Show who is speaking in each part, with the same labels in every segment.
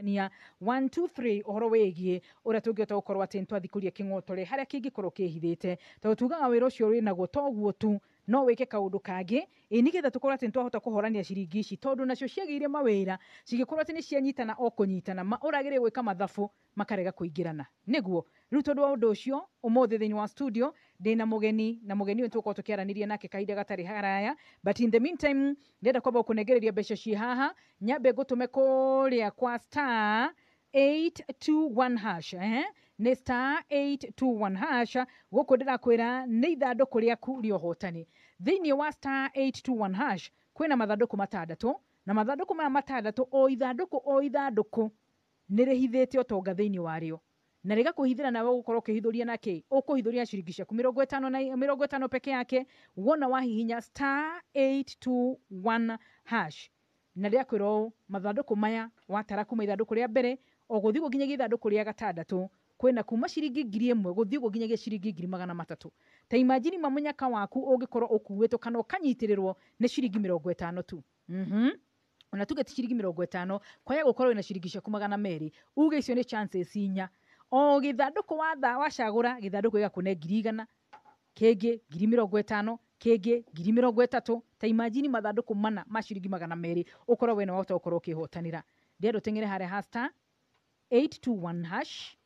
Speaker 1: Tũgũcemania 1 2 3 ũhoro wĩgiĩ ũrĩa tũngĩhota gũkorwo atĩ nĩtwathikũria kĩng'otore harĩa kĩngĩkorwo kĩhithĩte, tondũ tugaga wĩra ũcio wĩnaguo toguo tu no wĩke kaũndũ kangĩ, ĩ nĩgetha tũkorwo atĩ nĩtwahota kũhorania ciringi ici, tondũ nacio ciagĩire mawĩra cigĩkorwo atĩ nĩcianyitana o kũnyitana, ma ũragĩrĩire gwĩka mathabu makarega kũingĩrana. Nĩguo rĩu tondũ wa ũndũ ũcio ũmũthĩ thĩinĩ wa studio ndĩna mũgeni, na mũgeni ũyũ tũgũkorwo tũkĩaranĩria nake kahinda gatarĩ haraya, but in the meantime ndĩrenda kwamba gũkũnengereria mbeca ciĩ haha, nyambe ngũtũme kũrĩa kwa star 821 hash, nĩ star 821 hash. Gũkũ ndĩrakwĩra nĩ ithandũkũ rĩaku rĩa ũhotani. Thĩinĩ wa star 821 hash kwĩna mathandũkũ matandatũ, na mathandũkũ maya matandatũ, o ithandũkũ o ithandũkũ nĩ rĩhithĩte ũtonga thĩinĩ warĩo, na rĩgakũhithĩra nawe ũgũkorwo ũkĩhithũria na kĩ, ũkũhithũria ciringi ciaku 50 na 50 peke yake, wona wahihinya star 821 hash. Na rĩakwĩra ũũ, mathandũkũ maya watara kuma ithandũkũ rĩa mbere o gũthiĩ ũguo nginyagia ithandũkũ rĩa gatandatũ, kwĩna kuma ciringi 1000 gũthiĩ ũguo nginyagia ciringi 300,000. Ta imagine ma mũnyaka waku ũngĩkorwo ũkuĩtwo kana ũkanyitĩrĩrwo nĩ ciringi 50 tu. Ona tuge ti ciringi 50, kwaya gũkorwo wĩna ciringi ciaku 200, uge icio nĩ chances inya. O gĩthandũkũ watha wacagũra, gĩthandũkũ gĩgakũne 100,000, kĩngĩ 50,000, kĩngĩ 30,000. Ta imagine mathandũkũ mana ma ciringi 200 ũkorwo we nĩ wahota gũkorwo ũkĩhotanĩra. Ndĩrenda ũteng'ere harĩa ha star 821 hash,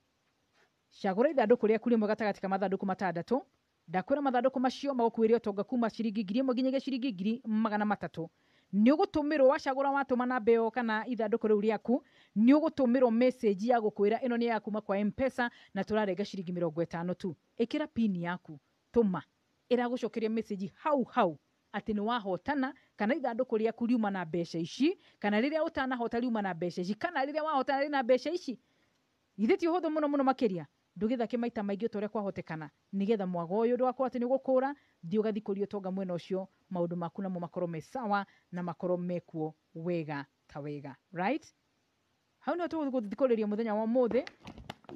Speaker 1: cagũra ithandũkũ rĩaku rĩmwe gatagatĩ ka mathandũkũ matandatũ. Ndakwĩra mathandũkũ macio magũkuĩre ũtonga kuma ciringi 1000 nginyagia ciringi 300,000. Nĩ ũgũtũmĩrwo wacagũra watũma namba ĩyo kana ithandũkũ rĩu rĩaku, nĩ ũgũtũmĩrwo message ya gũkwĩra ĩno nĩ ya kuma kwa M-Pesa na tũrarenga ciringi 50 tu. Ĩkĩra pin yaku, tũma, ĩragũcokeria message hau hau atĩ nĩ wahotana, kana ithandũkũ rĩaku riuma na mbeca ici, kana rĩrĩa ũtanahota riuma na mbeca ici, kana rĩrĩa wahotana rĩna mbeca ici. Githĩ ti ũhũthũ mũno mũno makĩria? Ndũgĩthake maita maingĩ ta ũrĩa kwahotekana, nĩgetha mwaga ũyũ ndũgakorwo atĩ nĩ ũgũkũra, thiĩ ũgathikũrie ũtonga mwena ũcio, maũndũ maku namo makorwo me sawa na makorwo mekuo wega ta wega. Right? Hau nĩho tũgũthikũrĩria mũthenya wa ũmũthĩ.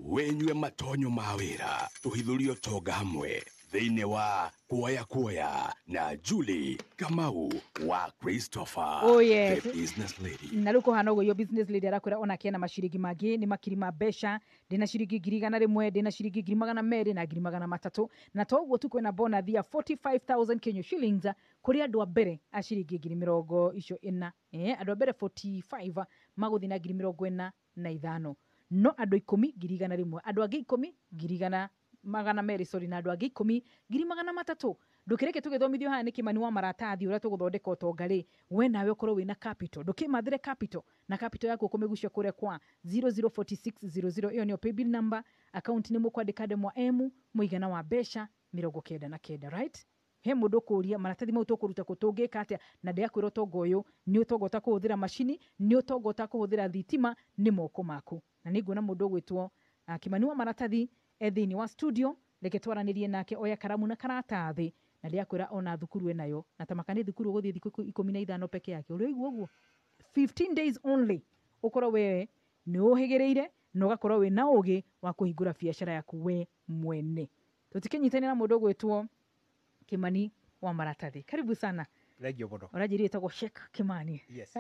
Speaker 2: Wenyue matonyo ma wĩra, tũhithũrie ũtonga hamwe thĩinĩ wa Kuoya Kuoya na Julie Kamau wa Christopher.
Speaker 1: Oh, yes.
Speaker 2: The business lady.
Speaker 1: Na rĩu kũhana ũguo, yo business lady arakwĩra onake ena maciringi mangĩ, nĩ makiri ma mbeca, ndĩna ciringi 100,000, ndĩna ciringi 200,000 na 300,000. Na to ũguo tu, kwĩna bonus ya 45,000 Kenya shillings kũrĩ andũ a mbere a ciringi ngiri mĩrongo icio ĩna. Andũ a mbere 45 magũthiĩ na 45,000. No andũ 10 100,000, andũ angĩ 10 100,200, sorry, na andũ angĩ 10 300,000. Ndũkĩreke tũgĩthomithio haha nĩ Kĩmani wa maratathi ũrĩa tũgũthondeka ũtonga rĩ, we nawe ũkorwo wĩna capital, ndũkĩmathĩre capital, na capital yaku ũkũmĩgucia kũrĩa kwa 004600, ĩyo nĩyo paybill number, account nĩ mũkwandĩka ndemwa M, mũigana wa mbeca 99, right? He mũndũ ũkũria maratathi mau tũkũruta kũ, tũngĩka atĩa? Na ndĩrakwĩra ũtonga ũyũ nĩ ũtonga ũtakũhũthĩra macini, nĩ ũtonga ũtakũhũthĩra thitima, nĩ moko maku. Na nĩ nguona mũndũ ũgwĩtwo Kĩmani wa maratathi e thĩinĩ wa studio, reke twaranĩrie nake, oya karamu na karatathi, na ndĩrakwĩra ona thukuru ĩnayo, na tamaka nĩ thukuru ũgũthiĩ thikũ 15 peke yake, ũrĩa ũigua ũguo 15 days only, ũkorwo we nĩ ũhĩgĩrĩire na ũgakorwo wĩna ũgĩ wa kũhingũra biacara yaku we mwene. Tũtikĩnyitanĩra na mũndũ ũgwĩtwo Kĩmani wa maratathi. Karibu sana.
Speaker 3: Thank you mũno.
Speaker 1: Ũranjĩrire ĩtagwo Sheikh Kimani.
Speaker 3: Yes.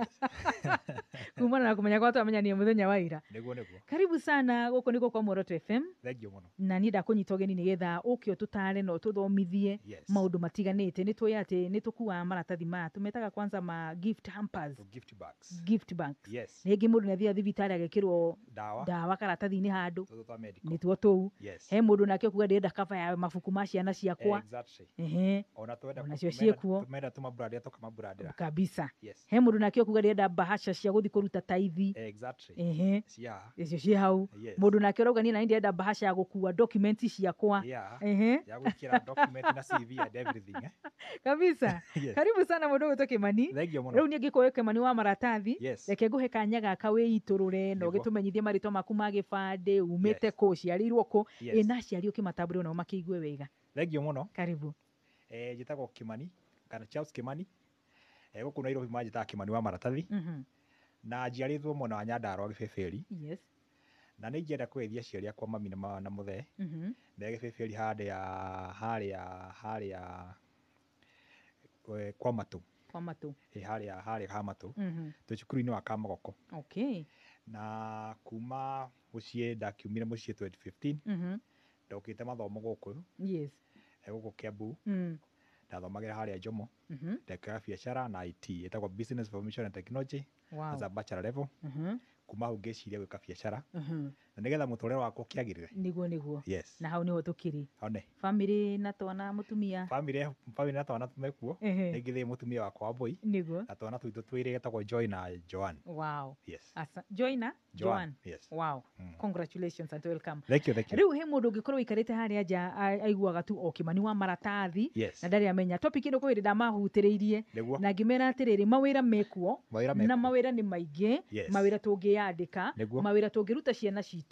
Speaker 1: Kumana na kũmenya kwa twamenyanie mũthenya wa ira.
Speaker 3: Nĩguo.
Speaker 1: Karibu sana, gũkũ nĩkuo kwa Muoroto FM.
Speaker 3: Thank you mũno.
Speaker 1: Na niĩ ndakũnyita ũgeni nĩgetha ũke ũtũtare na ũtũthomithie maũndũ matiganĩte. Nĩ tũĩ atĩ nĩ tũkuaga maratathi maya, tũmetaga kwanza ma gift hampers.
Speaker 3: Gift bags.
Speaker 1: Gift bags.
Speaker 3: Yes.
Speaker 1: Rĩngĩ mũndũ nĩ athiaga thibitarĩ agekĩrwo
Speaker 3: Ndawa.
Speaker 1: ndawa karatathi-inĩ handũ.
Speaker 3: Tũtũ twa medical.
Speaker 1: Nĩtuo tũu.
Speaker 3: Yes.
Speaker 1: He mũndũ nake ũkuga ndĩrenda cover ya mabuku ma ciana ciakwa.
Speaker 3: Exactly. Ona twenda
Speaker 1: Onacio ciĩkuo.
Speaker 3: Tumenda tũmabrandĩra tũkamabrandĩra.
Speaker 1: Kabisa.
Speaker 3: Yes.
Speaker 1: He mũndũ nake ũkuga ndĩrenda bahasha cia gũthiĩ kũruta taithi.
Speaker 3: Exactly. Cia.
Speaker 1: Icio ciĩ hau.
Speaker 3: Yes.
Speaker 1: Mũndũ nake ũrauga niĩ nani ndĩrenda bahasha ya gũkua documents ciakwa.
Speaker 3: Yeah. Ya gwĩkĩra document na CV and everything.
Speaker 1: Kabisa.
Speaker 3: Yes.
Speaker 1: Karibu sana mũndũ ũgwĩtwo Kĩmani.
Speaker 3: Thank you mũno.
Speaker 1: Rĩu niĩ ngĩkũhe Kĩmani wa maratathi.
Speaker 3: Yes.
Speaker 1: Reke ngũhe kanya gaka wĩitũrũre na
Speaker 3: Nĩguo.
Speaker 1: ũgĩtũmenyithie marĩtwa maku ma gĩbandĩ, umĩte
Speaker 3: Yes.
Speaker 1: kũ, ũciarĩirwo kũ,
Speaker 3: Yes.
Speaker 1: ĩ na aciari ũkĩmatambũre onao makĩigue wega.
Speaker 3: Thank you mũno.
Speaker 1: Karibu.
Speaker 3: Njĩtagwo Kĩmani kana Charles Kĩmani. Gũkũ Nairobi manjĩtaga Kĩmani wa maratathi. Na njiarĩtwo mwena wa Nyandarua Gĩbĩbĩri.
Speaker 1: Yes.
Speaker 3: Na nĩ ingĩenda kũgeithia aciari akwa mami na mũthee. Me Gĩbĩbĩri harĩa kwa Matũ.
Speaker 1: Kwa Matũ.
Speaker 3: Ĩ, harĩa ha Matũ. Twĩ cukuru-inĩ wa Kamagoko.
Speaker 1: Okay.
Speaker 3: Na kuma mũciĩ ndakiumire mũciĩ 2015. Ndokĩte mathomo gũkũ. Gũkũ Kiambu. Ndathomagĩra harĩa Jomo. Ndekaga biacara na IT ĩtagwo Business Information and Technology as a bachelor level. Kuma hau ngĩciria gwĩka biacara na nĩgetha mũtũrĩre wakwa ũkĩagĩrĩre.
Speaker 1: Niguo.
Speaker 3: Yes.
Speaker 1: Na hau niho tukiri.
Speaker 3: One.
Speaker 1: Family na twana, mutumia?
Speaker 3: Family na twana mekuo. Rĩngĩ thĩ mũtumia wakwa wa Mbui na twana twitũ twĩrĩ getagwo Joy na Joan. Yes.
Speaker 1: Asa, Joy na
Speaker 3: Joan.
Speaker 1: Joan.
Speaker 3: Yes.
Speaker 1: Wow. Congratulations and welcome.
Speaker 3: Thank you, thank you.
Speaker 1: Rĩu he mũndũ ũngĩkorwo wĩikarĩte harĩa nja aiguaga tu o Kimani wa maratathi na ndarĩ amenya topic ĩno kwĩ hĩndĩ ndamahutĩrĩirie na ngĩmera atĩrĩrĩ, mawĩra mekuo
Speaker 3: Mawĩra
Speaker 1: na
Speaker 3: mekuo.
Speaker 1: Mawĩra nĩ maingĩ. Mawĩra tũngĩyandĩka, mawĩra tũngĩruta ciana citũ.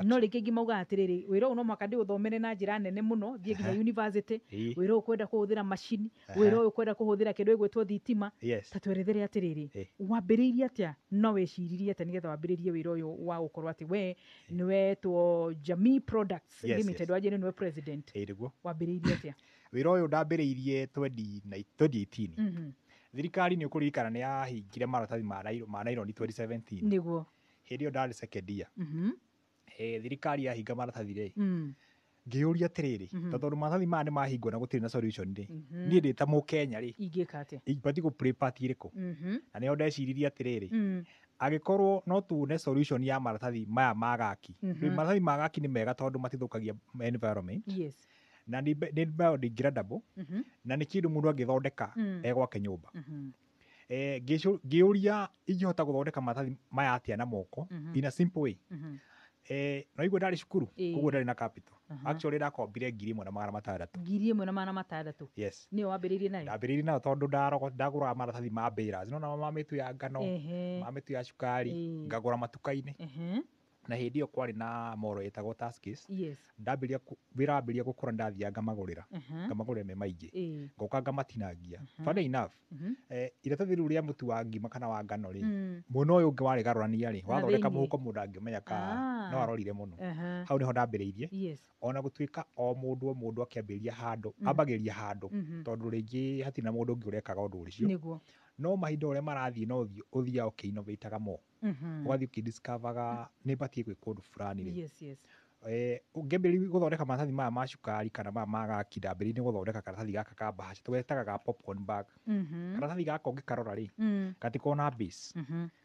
Speaker 1: No rĩngĩ ingĩ maugaga atĩrĩrĩ, wĩra ũyũ no mũhaka ndĩũthomere na njĩra nene mũno, thiĩ nginya university. Wĩra ũyũ kwenda kũhũthĩra macini, wĩra ũyũ kwenda kũhũthĩra kĩndũ gĩgwĩtwo thitima. Ta twerethere atĩrĩrĩ, wambĩrĩirie atĩa no wĩciririe atĩa nĩgetha wambĩrĩrie wĩra ũyũ wa gũkorwo atĩ we nĩwetwo Jamii Products Limited, wanjĩre nĩwe president?
Speaker 3: Ĩĩ, nĩguo.
Speaker 1: Wambĩrĩirie atĩa?
Speaker 3: Wĩra ũyũ ndambĩrĩirie 2018. Thirikari nĩ ũkũririkana nĩ yahingire maratathi ma naironi 2017. Hĩndĩ ĩyo ndarĩ second year. Thirikari yahinga maratathi rĩ, ngĩyũria atĩrĩrĩ, tondũ maratathi maya nĩ mahingwo na gũtirĩ na solution rĩ, niĩ ndĩ ta mũkenya rĩ,
Speaker 1: Ingĩka atĩa?
Speaker 3: Ibatiĩ gũ play part ĩrĩkũ? Na nĩho ndeciririe atĩrĩrĩ, angĩkorwo no tuone solution ya maratathi maya ma gaki. Rĩu maratathi ma gaki nĩ mega tondũ matithũkagia environment na nĩ biodegradable na nĩ kĩndũ mũndũ angĩthondeka e gwake nyũmba. Ngĩũria ingĩhota gũthondeka maratathi maya atĩa na moko in a simple way. No igua ndarĩ cukuru, koguo ndarĩ na capital. Actually ndakombire 1,600.
Speaker 1: 1,600?
Speaker 3: Yes.
Speaker 1: Nĩyo wambĩrĩirie nayo?
Speaker 3: Ndambĩrĩirie nayo tondũ ndagũraga maratathi ma balers, nĩwona ma mĩtu ya ngano, ma mĩtu ya cukari, ngagũra matuka-inĩ. Na hĩndĩ ĩyo kwarĩ na mall ĩtagwo Tuskys. Ndambĩrĩria wĩra wambĩrĩria gũkũra, ndathiaga ngamagũrĩra, ngamagũrĩra me maingĩ, ngoka ngamatinangia. Funny enough, iratathi rĩu rĩa mũtu wa ngima kana wa ngano rĩ, mwena ũyũ ũngĩ warĩgarũrania rĩ,
Speaker 1: Na
Speaker 3: wathondeka
Speaker 1: thĩiniĩ.
Speaker 3: mũhuko mũndũ angĩmenya ka no arorire mũno. Hau nĩho ndambĩrĩirie. Ona gũtuĩka o mũndũ o mũndũ akĩambĩrĩria handũ, ambagĩrĩria handũ, tondũ rĩngĩ hatirĩ na mũndũ ũngĩ ũrekaga ũndũ ũcio. No mahinda ũrĩa marathiĩ no ũthiaga ũkĩ-innovate-aga more. Ũgathiĩ ũkĩ-discover-ga nĩ batiĩ gwĩka ũndũ fulani rĩ. Ngĩambĩrĩria gũthondeka maratathi maya ma cukari kana maya ma gaki, ndambĩrĩirie gũthondeka karatathi gaka ka bahasha tũgetaga ga popcorn bag. Karatathi gaka ũngĩkarora rĩ, gatikoragwo na base.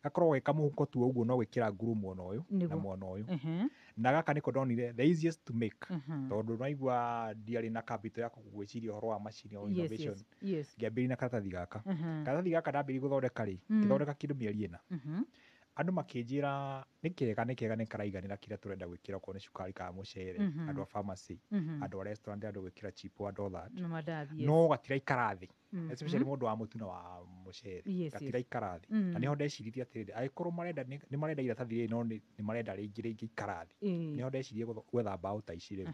Speaker 3: Gakoragwo ge kamũhuko tu ũguo, no gwĩkĩra nguru mwena ũyũ na mwena ũyũ. Na gaka nĩko ndonire the easiest to make, tondũ naigua ndiarĩ na capital ya gwĩciria ũhoro wa macini o innovation. Ngĩambĩrĩria na karatathi gaka. Karatathi gaka ndambĩrĩria gũthondeka rĩ, ngĩthondeka kĩndũ mĩeri 4. Andũ makĩnjĩra nĩ kega, nĩ kega, nĩ karaiganĩra kĩrĩa tũrenda gwĩkĩra, okorwo nĩ cukari kana mũcere, andũ a pharmacy, andũ a restaurant, andũ gwĩkĩra chip and all that.
Speaker 1: Na mandathi, yes.
Speaker 3: No gatiraikara thĩ, especially mũndũ wa mũtu na wa mũcere, gatiraikara thĩ. Na nĩho ndeciririe atĩrĩrĩ, angĩkorwo marenda nĩ marenda iratathi rĩrĩ, no nĩ marenda rĩngĩ rĩngĩ ikara thĩ, nĩho ndeciririe gwetha mbaũ ta ici rĩu,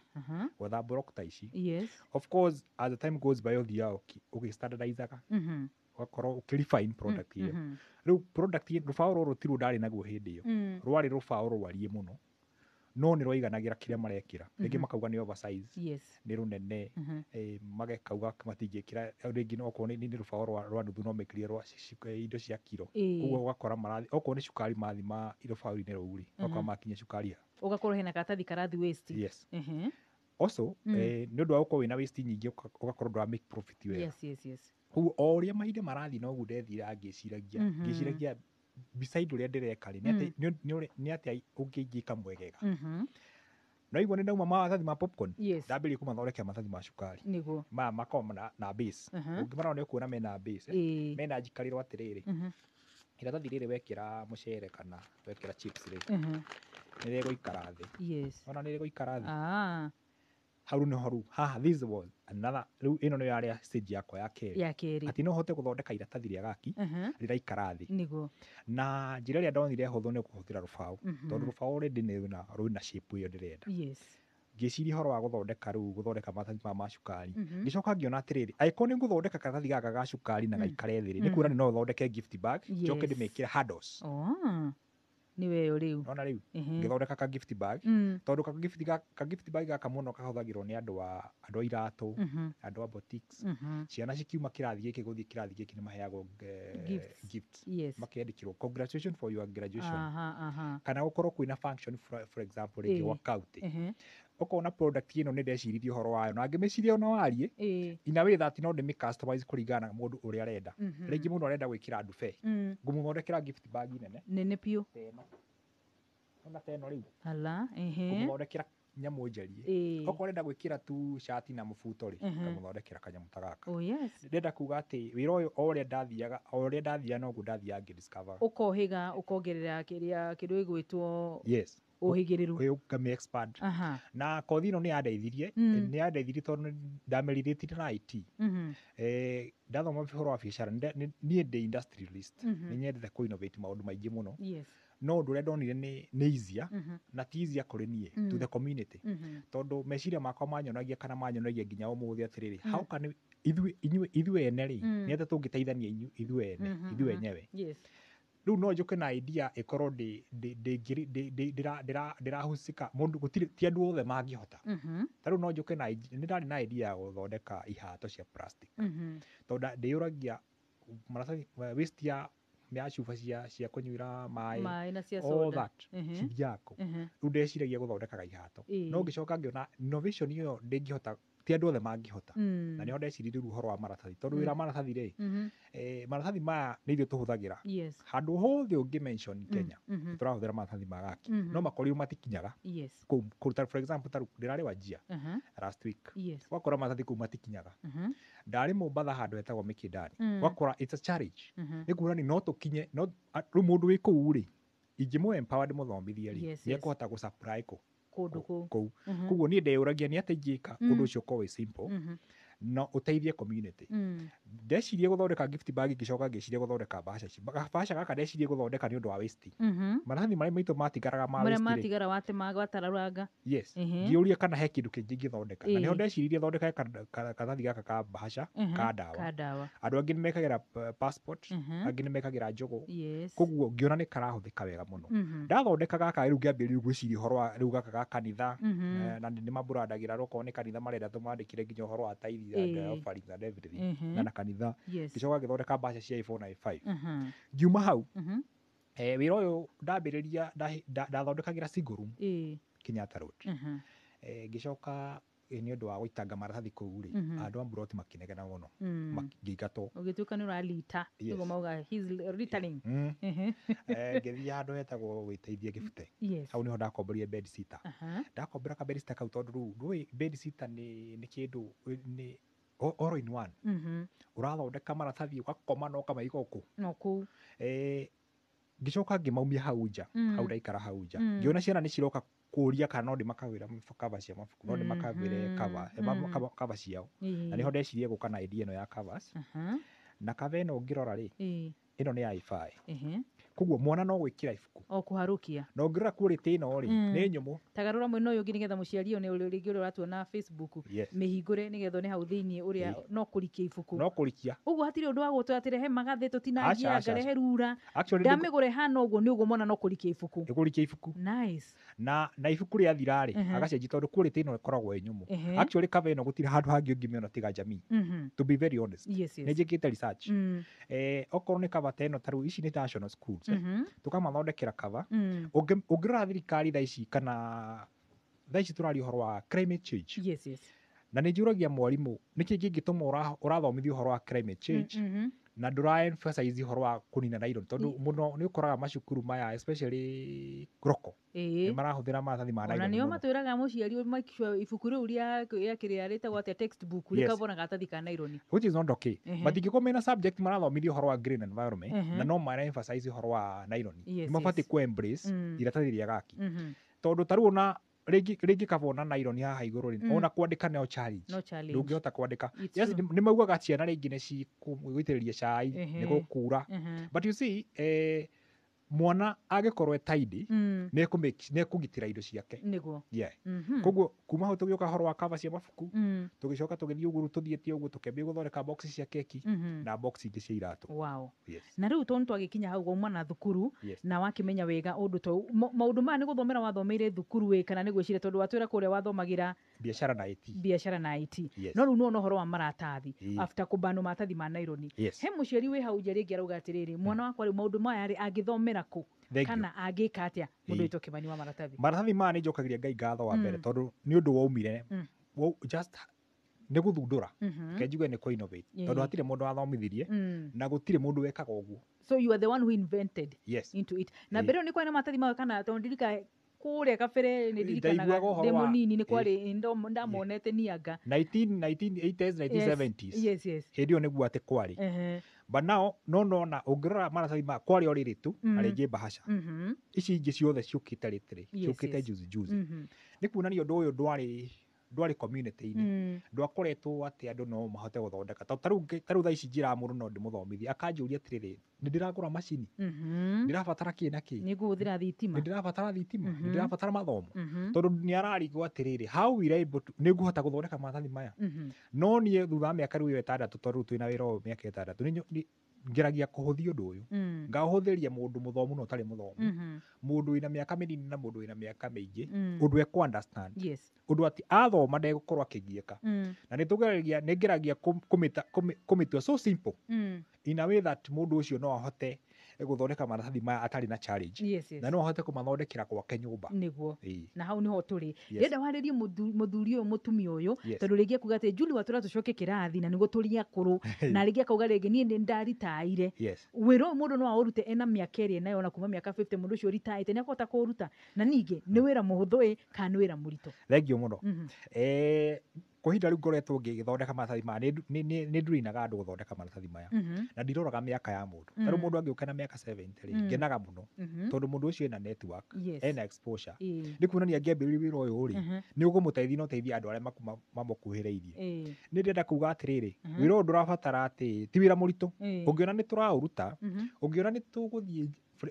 Speaker 3: gwetha block ta ici. Of course, as the time goes by ũthiaga ũgĩ-standardizaga, ũgakorwo ũkĩ-refine product ĩyo. Rĩu product rũbaũ rũrũ tirwo ndarĩ naguo hĩndĩ ĩyo. Rwarĩ rũbaũ rwariĩ mũno, no nĩ rwaiganagĩra kĩrĩa marekĩra. Rĩngĩ makauga nĩ oversize, nĩ rũnene, magekauga matingĩkĩra rĩngĩ, no okorwo nĩ rũbaũ rwa nuthu no mekĩrire rwa indo cia kiro. Koguo ũgakora marathi okorwo nĩ cukari mathima rũbaũ-inĩ rũu rĩ, ũgakora makinya cukari ha.
Speaker 1: Ũgakorwo hena karatathi karathi waste.
Speaker 3: Yes. Also, nĩ ũndũ wa gũkorwo wĩna waste nyingĩ, ũgakorwo ndũra make profit wega. Koguo o ũrĩa mahinda marathiĩ noguo ndethire ngĩciragia, ngĩciragia beside ũrĩa ndĩreka rĩ, nĩ atĩa ũngĩ ingĩka mwegega. No igua nĩ ndauma maratathi ma popcorn, ndambĩrĩria kũmathondekera maratathi ma cukari. Maya makoragwo na base. Ũngĩmarora nĩ ũkuona mena base. Mena njikarĩro atĩrĩrĩ, iratathi rĩrĩ wekĩra mũcere kana wekĩra chips rĩ, nĩ rĩgũikara thĩ. Ona nĩ rĩgũikara thĩ. Hau nĩho rĩu haha, this was another, rĩu ĩno nĩyo yarĩ stage yakwa ya kerĩ.
Speaker 1: Ya kerĩ.
Speaker 3: Atĩ no hote gũthondeka iratathi rĩa gaki rĩraikara thĩ. Na njĩra ĩrĩa ndonire hũthũ nĩ kũhũthĩra rũbaũ, tondũ rũbaũ already nĩ rwĩna shape ĩyo ndĩrenda. Ngĩciria ũhoro wa gũthondeka rĩu gũthondeka maratathi maya ma cukari. Ngĩcoka ngĩona atĩrĩrĩ, angĩkorwo nĩ ngũthondeka karatathi gaka ga cukari na gaikare thĩ rĩ, nĩ kuonania no thondeke gift bag, njoke ndĩmĩkĩre handles.
Speaker 1: Nĩ weyo rĩu.
Speaker 3: Nona rĩu ngĩthondeka ka gift bag, tondũ ka gift bag gaka mũno kahũthagĩrwo nĩ andũ a iratũ, andũ a boutiques. Ciana cikiuma kĩrathi gĩkĩ gũthiĩ kĩrathi gĩkĩ nĩ maheagwo
Speaker 1: gifts.
Speaker 3: Gifts. Makĩandĩkĩrwo "Congratulations for your graduation." Kana gũkorwo kwĩna function, for example rĩngĩ gwa county, ũkona product ĩno nĩ ndeciririe ũhoro wayo na ngĩmĩciria ona wariĩ in a way that no ndĩmĩ customize kũringana na mũndũ ũrĩa arenda. Rĩngĩ mũndũ arenda gwĩkĩra ndube, ngũmũthondekera gift bag nene
Speaker 1: Nene piũ.
Speaker 3: Ta ĩno, ona ta ĩno rĩu,
Speaker 1: Ala, ehe.
Speaker 3: ngũmũthondekera nyamũ njariĩ. Okorwo arenda gwĩkĩra tu cati na mũbuto rĩ, ngamũthondekera kanyamũ ta gaka. Ndĩrenda kuga atĩ wĩra ũyũ, o ũrĩa ndathiaga noguo ndathiaga ngĩdiscover.
Speaker 1: Ũkohĩga, ũkongerera kĩrĩa kĩndũ gĩgwĩtwo ũhĩgĩrĩru.
Speaker 3: Ũyũ ngame expand. Na kothi ĩno nĩ yandeithirie, nĩ yandeithirie tondũ nĩ ndamĩrĩrĩtire na IT. Ndathoma ũhoro wa biacara, niĩ ndĩ industrialist, nĩ nyendete kũ innovate maũndũ maingĩ mũno. No ũndũ ũrĩa ndonire nĩ easier, na ti easier kũrĩ niĩ, to the community, tondũ meciria makwa manyonagia kana manyonagia nginya ũmũthĩ atĩrĩrĩ, how can ithuĩ ene rĩ, nĩ atĩa tũngĩteithania ithuĩ ene, ithuĩ enyewe? Rĩu no njũke na idea ĩkorwo ndĩrahusika mũndũ, gũtirĩ, ti andũ othe mangĩhota. Ta rĩu no njũke na nĩ ndarĩ na idea ya gũthondeka ihato cia plastic, tondũ ndĩyũragia maratathi, waste ya cuba cia kũnyuĩra maĩ,
Speaker 1: Maĩ na cia
Speaker 3: all
Speaker 1: soda.
Speaker 3: that cithiaga kũ? Rĩu ndeciragia gũthondekaga ihato, no ngĩcoka ngĩona innovation ĩyo ndĩngĩhota, ti andũ othe mangĩhota. Na nĩho ndeciririe rĩu ũhoro wa maratathi, tondũ wĩra wa maratathi rĩ, maratathi maya nĩ ithuĩ tũhũthagĩra handũ hothe ũngĩ mention Kenya. Tũrahũthĩra maratathi ma gaki, no makorirwo matikinyaga kũu. For example, ta rĩu ndĩrarĩ Wajir last week, ũgakora maratathi kũu matikinyaga. Ndarĩ Mombatha handũ hetagwo Mikindani, ũgakora it's a challenge. Nĩ kuonania no tũkinye no rĩu mũndũ wĩ kũu rĩ, ingĩmũ empower ndĩmũthomithie rĩ, nĩ ekũhota gũ supply kũ
Speaker 1: Kũndũ kũu.
Speaker 3: Kũu. Koguo niĩ ndeyũragia nĩ atĩa ingĩka ũndũ ũcio ũkorwo wĩ simple no ũteithie community. Ndecirie gũthondeka gift bag, ngĩcoka ngĩciria gũthondeka bahasha ici. Bahasha gaka ndecirie gũthondeka nĩ ũndũ wa waste, maratathi marĩa maitũ matigaraga ma
Speaker 1: Marĩa
Speaker 3: waste rĩ.
Speaker 1: Matigara watemaga watararanga.
Speaker 3: Yes. Ngĩũria kana he kĩndũ kĩngĩ ingĩthondeka, na nĩho ndeciririe thondeke karatathi gaka ka bahasha ka ndawa.
Speaker 1: Ka ndawa.
Speaker 3: Andũ angĩ nĩ mekagĩra passport, angĩ nĩ mekagĩra njũgũ. Koguo ngĩona nĩ karahũthĩka wega mũno. Ndathondeka gaka rĩu, ngĩambĩrĩria gwĩciria ũhoro wa rĩu gaka ga kanitha. Na nĩ mamburandagĩra okorwo nĩ kanitha marenda tũmandĩkĩre nginya ũhoro wa tithe and offerings and everything, na kanitha. Ngĩcoka ngĩthondeka mbaca cia A4 na A5. Ngiuma hau, wĩra ũyũ ndambĩrĩria ndathondekagĩra single room Kenyatta Road. Ngĩcoka nĩ ũndũ wa gũitanga maratathi kũu rĩ, andũ a mburoti makĩnegena mũno, ngĩingatwo.
Speaker 1: Ũgĩtuĩka nĩ ũralita. Nĩguo mauga he's littering.
Speaker 3: Ngĩthiĩ handũ hetagwo Wĩteithie Gĩbute. Hau nĩho ndakomborire bed sitter. Ndakombera ka bed sitter kau, tondũ rĩu ndũĩ bed sitter nĩ kĩndũ nĩ all in one. Ũrathondeka maratathi, ũgakoma na ũkamaiga o kũu.
Speaker 1: No kũu.
Speaker 3: Ngĩcoka ngĩmaumia hau nja. Hau ndaikara hau nja, ngĩona ciana nĩ ciroka kũria kana no ndĩmakawĩra cover cia mabuku, no ndĩmakawĩre cover, cover ciao. Na nĩho ndecirie gũka na idea ĩno ya covers. Na cover ĩno ũngĩrora rĩ, ĩno nĩ ya A5. Koguo mwana no gwĩkĩra ibuku.
Speaker 1: O kũharũkia.
Speaker 3: Na ũngĩrora quality ĩno rĩ, nĩ nyũmũ.
Speaker 1: Tagarũra mwena ũyũ ũngĩ nĩgetha mũciari one ũrĩa rĩngĩ ũrĩa ũratuona Facebook. Mĩhingũre nĩgetha one hau thĩiniĩ ũrĩa no kũrikia ibuku.
Speaker 3: No kũrikia.
Speaker 1: Ũguo hatirĩ ũndũ wa gũtũra atĩ rehe magathĩ tũtinangie,
Speaker 3: Aca, aca,
Speaker 1: anga rehe rura.
Speaker 3: Actually,
Speaker 1: Ndamĩgũra ĩhana ũguo nĩ ũguo mwana no kũrikia ibuku.
Speaker 3: Nĩ kũrikia ibuku.
Speaker 1: Nice.
Speaker 3: Na ibuku rĩathira rĩ, agacenjia, tondũ quality ĩno ĩkoragwo ĩ nyũmũ. Actually, cover ĩno gũtirĩ handũ hangĩ ũngĩmĩona tiga Jamii, to be very honest. Nĩ njĩkĩte research. Okorwo nĩ cover ta ĩno, ta rĩu ici nĩ national schools, tũkamathondekera cover. Ũngĩrora thirikari thaa ici, kana thaa ici tũraria ũhoro wa climate change, na nĩ njũragia mwarimũ nĩkĩ kĩngĩtũma ũrathomithia ũhoro wa climate change na ndũra emphasize ũhoro wa kũnina nylon, tondũ mũno nĩ ũkoraga macukuru maya, especially roko, nĩ marahũthĩra maratathi ma
Speaker 1: Ona
Speaker 3: nylon
Speaker 1: nĩo
Speaker 3: mũno.
Speaker 1: matwĩraga mũciari make sure ibuku rĩu rĩa kĩrĩa rĩtagwo atĩa, textbook, rĩkoragwo na karatathi ka nylon.
Speaker 3: Which is not okay. Matingĩkorwo mena subject marathomithia ũhoro wa green environment na no mara emphasize ũhoro wa nylon. Nĩ mabatiĩ ku embrace iratathi rĩa gaki, tondũ ta rĩu ona rĩngĩ kaba ona nylon haha igũrũ rĩ, ona kwandĩka no challenge.
Speaker 1: No challenge.
Speaker 3: Ndũngĩhota kwandĩka.
Speaker 1: It's
Speaker 3: Yes,
Speaker 1: true.
Speaker 3: nĩ maugaga ciana rĩngĩ nĩ cigũitĩrĩria cai, nĩ gũkura, but you see, Mwana angĩkorwo e tidy, nĩekũgitĩra indo ciake.
Speaker 1: Nĩguo.
Speaker 3: Yeah. Koguo kuma hau tũgĩũka horo wa cover cia mabuku, tũgĩcoka tũgĩthiĩ ũguo tũthiĩte ũguo, tũkĩambia gũthondeka box cia keki na box ingĩ cia iratũ.
Speaker 1: Wow.
Speaker 3: Yes.
Speaker 1: Na rĩu tondũ twagĩkinya hau wauma na thukuru, na wakĩmenya wega ũndũ ta maũndũ maya nĩ gũthomera wathomeire thukuru ĩ, kana nĩ gwĩciria, tondũ watwĩra kũrĩa wathomagĩra
Speaker 3: biacara na IT.
Speaker 1: Biacara na IT.
Speaker 3: Yes.
Speaker 1: No rĩu nĩwona ũhoro wa maratathi, after kũbanwo maratathi ma naironi,
Speaker 3: Yes.
Speaker 1: he mũciari wĩ hau nja rĩngĩ arauga atĩrĩrĩ, mwana wakwa rĩu maũndũ maya rĩ, angĩthomera kũ
Speaker 3: Thank you.
Speaker 1: kana angĩka atĩa, mũndũ
Speaker 3: Ĩĩ.
Speaker 1: wĩtwo Kĩmani wa maratathi?
Speaker 3: Maratathi maya nĩ njokagĩria Ngai ngatho wa mbere, tondũ nĩ ũndũ waumire just nĩ gũthundũra. Reke njuge nĩ kũ innovate, tondũ hatirĩ mũndũ wathomithirie na gũtirĩ mũndũ wekaga ũguo.
Speaker 1: So you are the one who invented
Speaker 3: Yes.
Speaker 1: into it. Na
Speaker 3: Ĩĩ.
Speaker 1: mbere ĩyo nĩ kwarĩ na maratathi mawe, kana tondũ ndirika kũrĩa kabere nĩ ndirikanaga
Speaker 3: Ndaiguaga ũhoro
Speaker 1: ndĩ mũnini nĩ kwarĩ ndamonete nianga.
Speaker 3: 19 1980s, 1970s.
Speaker 1: Yes.
Speaker 3: Hĩndĩ ĩyo nĩguo atĩ kwarĩ, but now no nona ũngĩrora maratathi maya, kwarĩ o rĩrĩ tu na rĩngĩ bahasha. Ici ingĩ ciothe ciũkĩte rĩtĩrĩ, ciũkĩte juzi juzi. Nĩ kuonania ũndũ ũyũ ndwarĩ community-inĩ, ndwakoretwo atĩ andũ no mahote gũthondeka. Ta rĩu thaa ici njĩraga mũndũ no ndĩmũthomithie, akanjũria atĩrĩrĩ, nĩ ndĩragũra macini, ndĩrabatara kĩ na kĩ?
Speaker 1: Nĩ ngũhũthĩra thitima.
Speaker 3: Nĩ ndĩrabatara thitima, nĩ ndĩrabatara mathomo, tondũ nĩ ararigwo atĩrĩrĩ, how will I able to, nĩ ngũhota gũthondeka maratathi maya? No niĩ thutha wa mĩaka rĩu ĩyo 6, tondũ rĩu twĩna wĩra ũyũ mĩaka 6, nĩ ngeragia kũhũthia ũndũ ũyũ, ngaũhũthĩria mũndũ mũthomu na ũtarĩ mũthomu, mũndũ wĩna mĩaka mĩnini na mũndũ wĩna mĩaka mĩingĩ, ũndũ ekũ understand, ũndũ atĩ athoma ndegũkorwo akĩgiĩka. Na nĩ tũgeragia, nĩ ngeragia kũmĩtua so simple in a way that mũndũ ũcio no ahote gũthondeka maratathi maya atarĩ na challenge, na no ahote kũmathondekera gwake nyũmba.
Speaker 1: Nĩguo.
Speaker 3: Ĩĩ.
Speaker 1: Na hau niho tũrĩ. Ndĩrenda warĩrie mũthuri ũyũ, mũtumia ũyũ, tondũ rĩngĩ akuga atĩ Julie watũra tũcoke kĩrathi na nĩguo tũrĩ akũrũ, na rĩngĩ akauga rĩngĩ niĩ nĩ ndaritaire. Wĩra ũyũ mũndũ no aũrute ena mĩaka ĩrĩa enayo, ona kuma mĩaka 50, mũndũ ũcio ũritaĩte nĩ akũhota kũũruta? Na ningĩ nĩ wĩra mũhũthũ ĩ, kana nĩ wĩra mũritũ?
Speaker 3: Thank you mũno. Kwa ihinda rĩu ngoretwo ngĩgĩthondeka maratathi maya, nĩ ndurinaga andũ gũthondeka maratathi maya, na ndiroraga mĩaka ya mũndũ. Ta rĩu mũndũ angĩũka na mĩaka 70 rĩ, ngenaga mũno, tondũ mũndũ ũcio ena network, ena exposure. Nĩ kuonania angĩambĩrĩria wĩra ũyũ rĩ, nĩ ũkũmũteithia na ũteithie andũ arĩa mamũkuhĩrĩirie. Nĩ ndĩrenda kuga atĩrĩrĩ, wĩra ũyũ ndũrabatara atĩ, ti wĩra mũritũ. Ũngĩona nĩ tũraũruta, ũngĩona nĩ tũgũthiĩ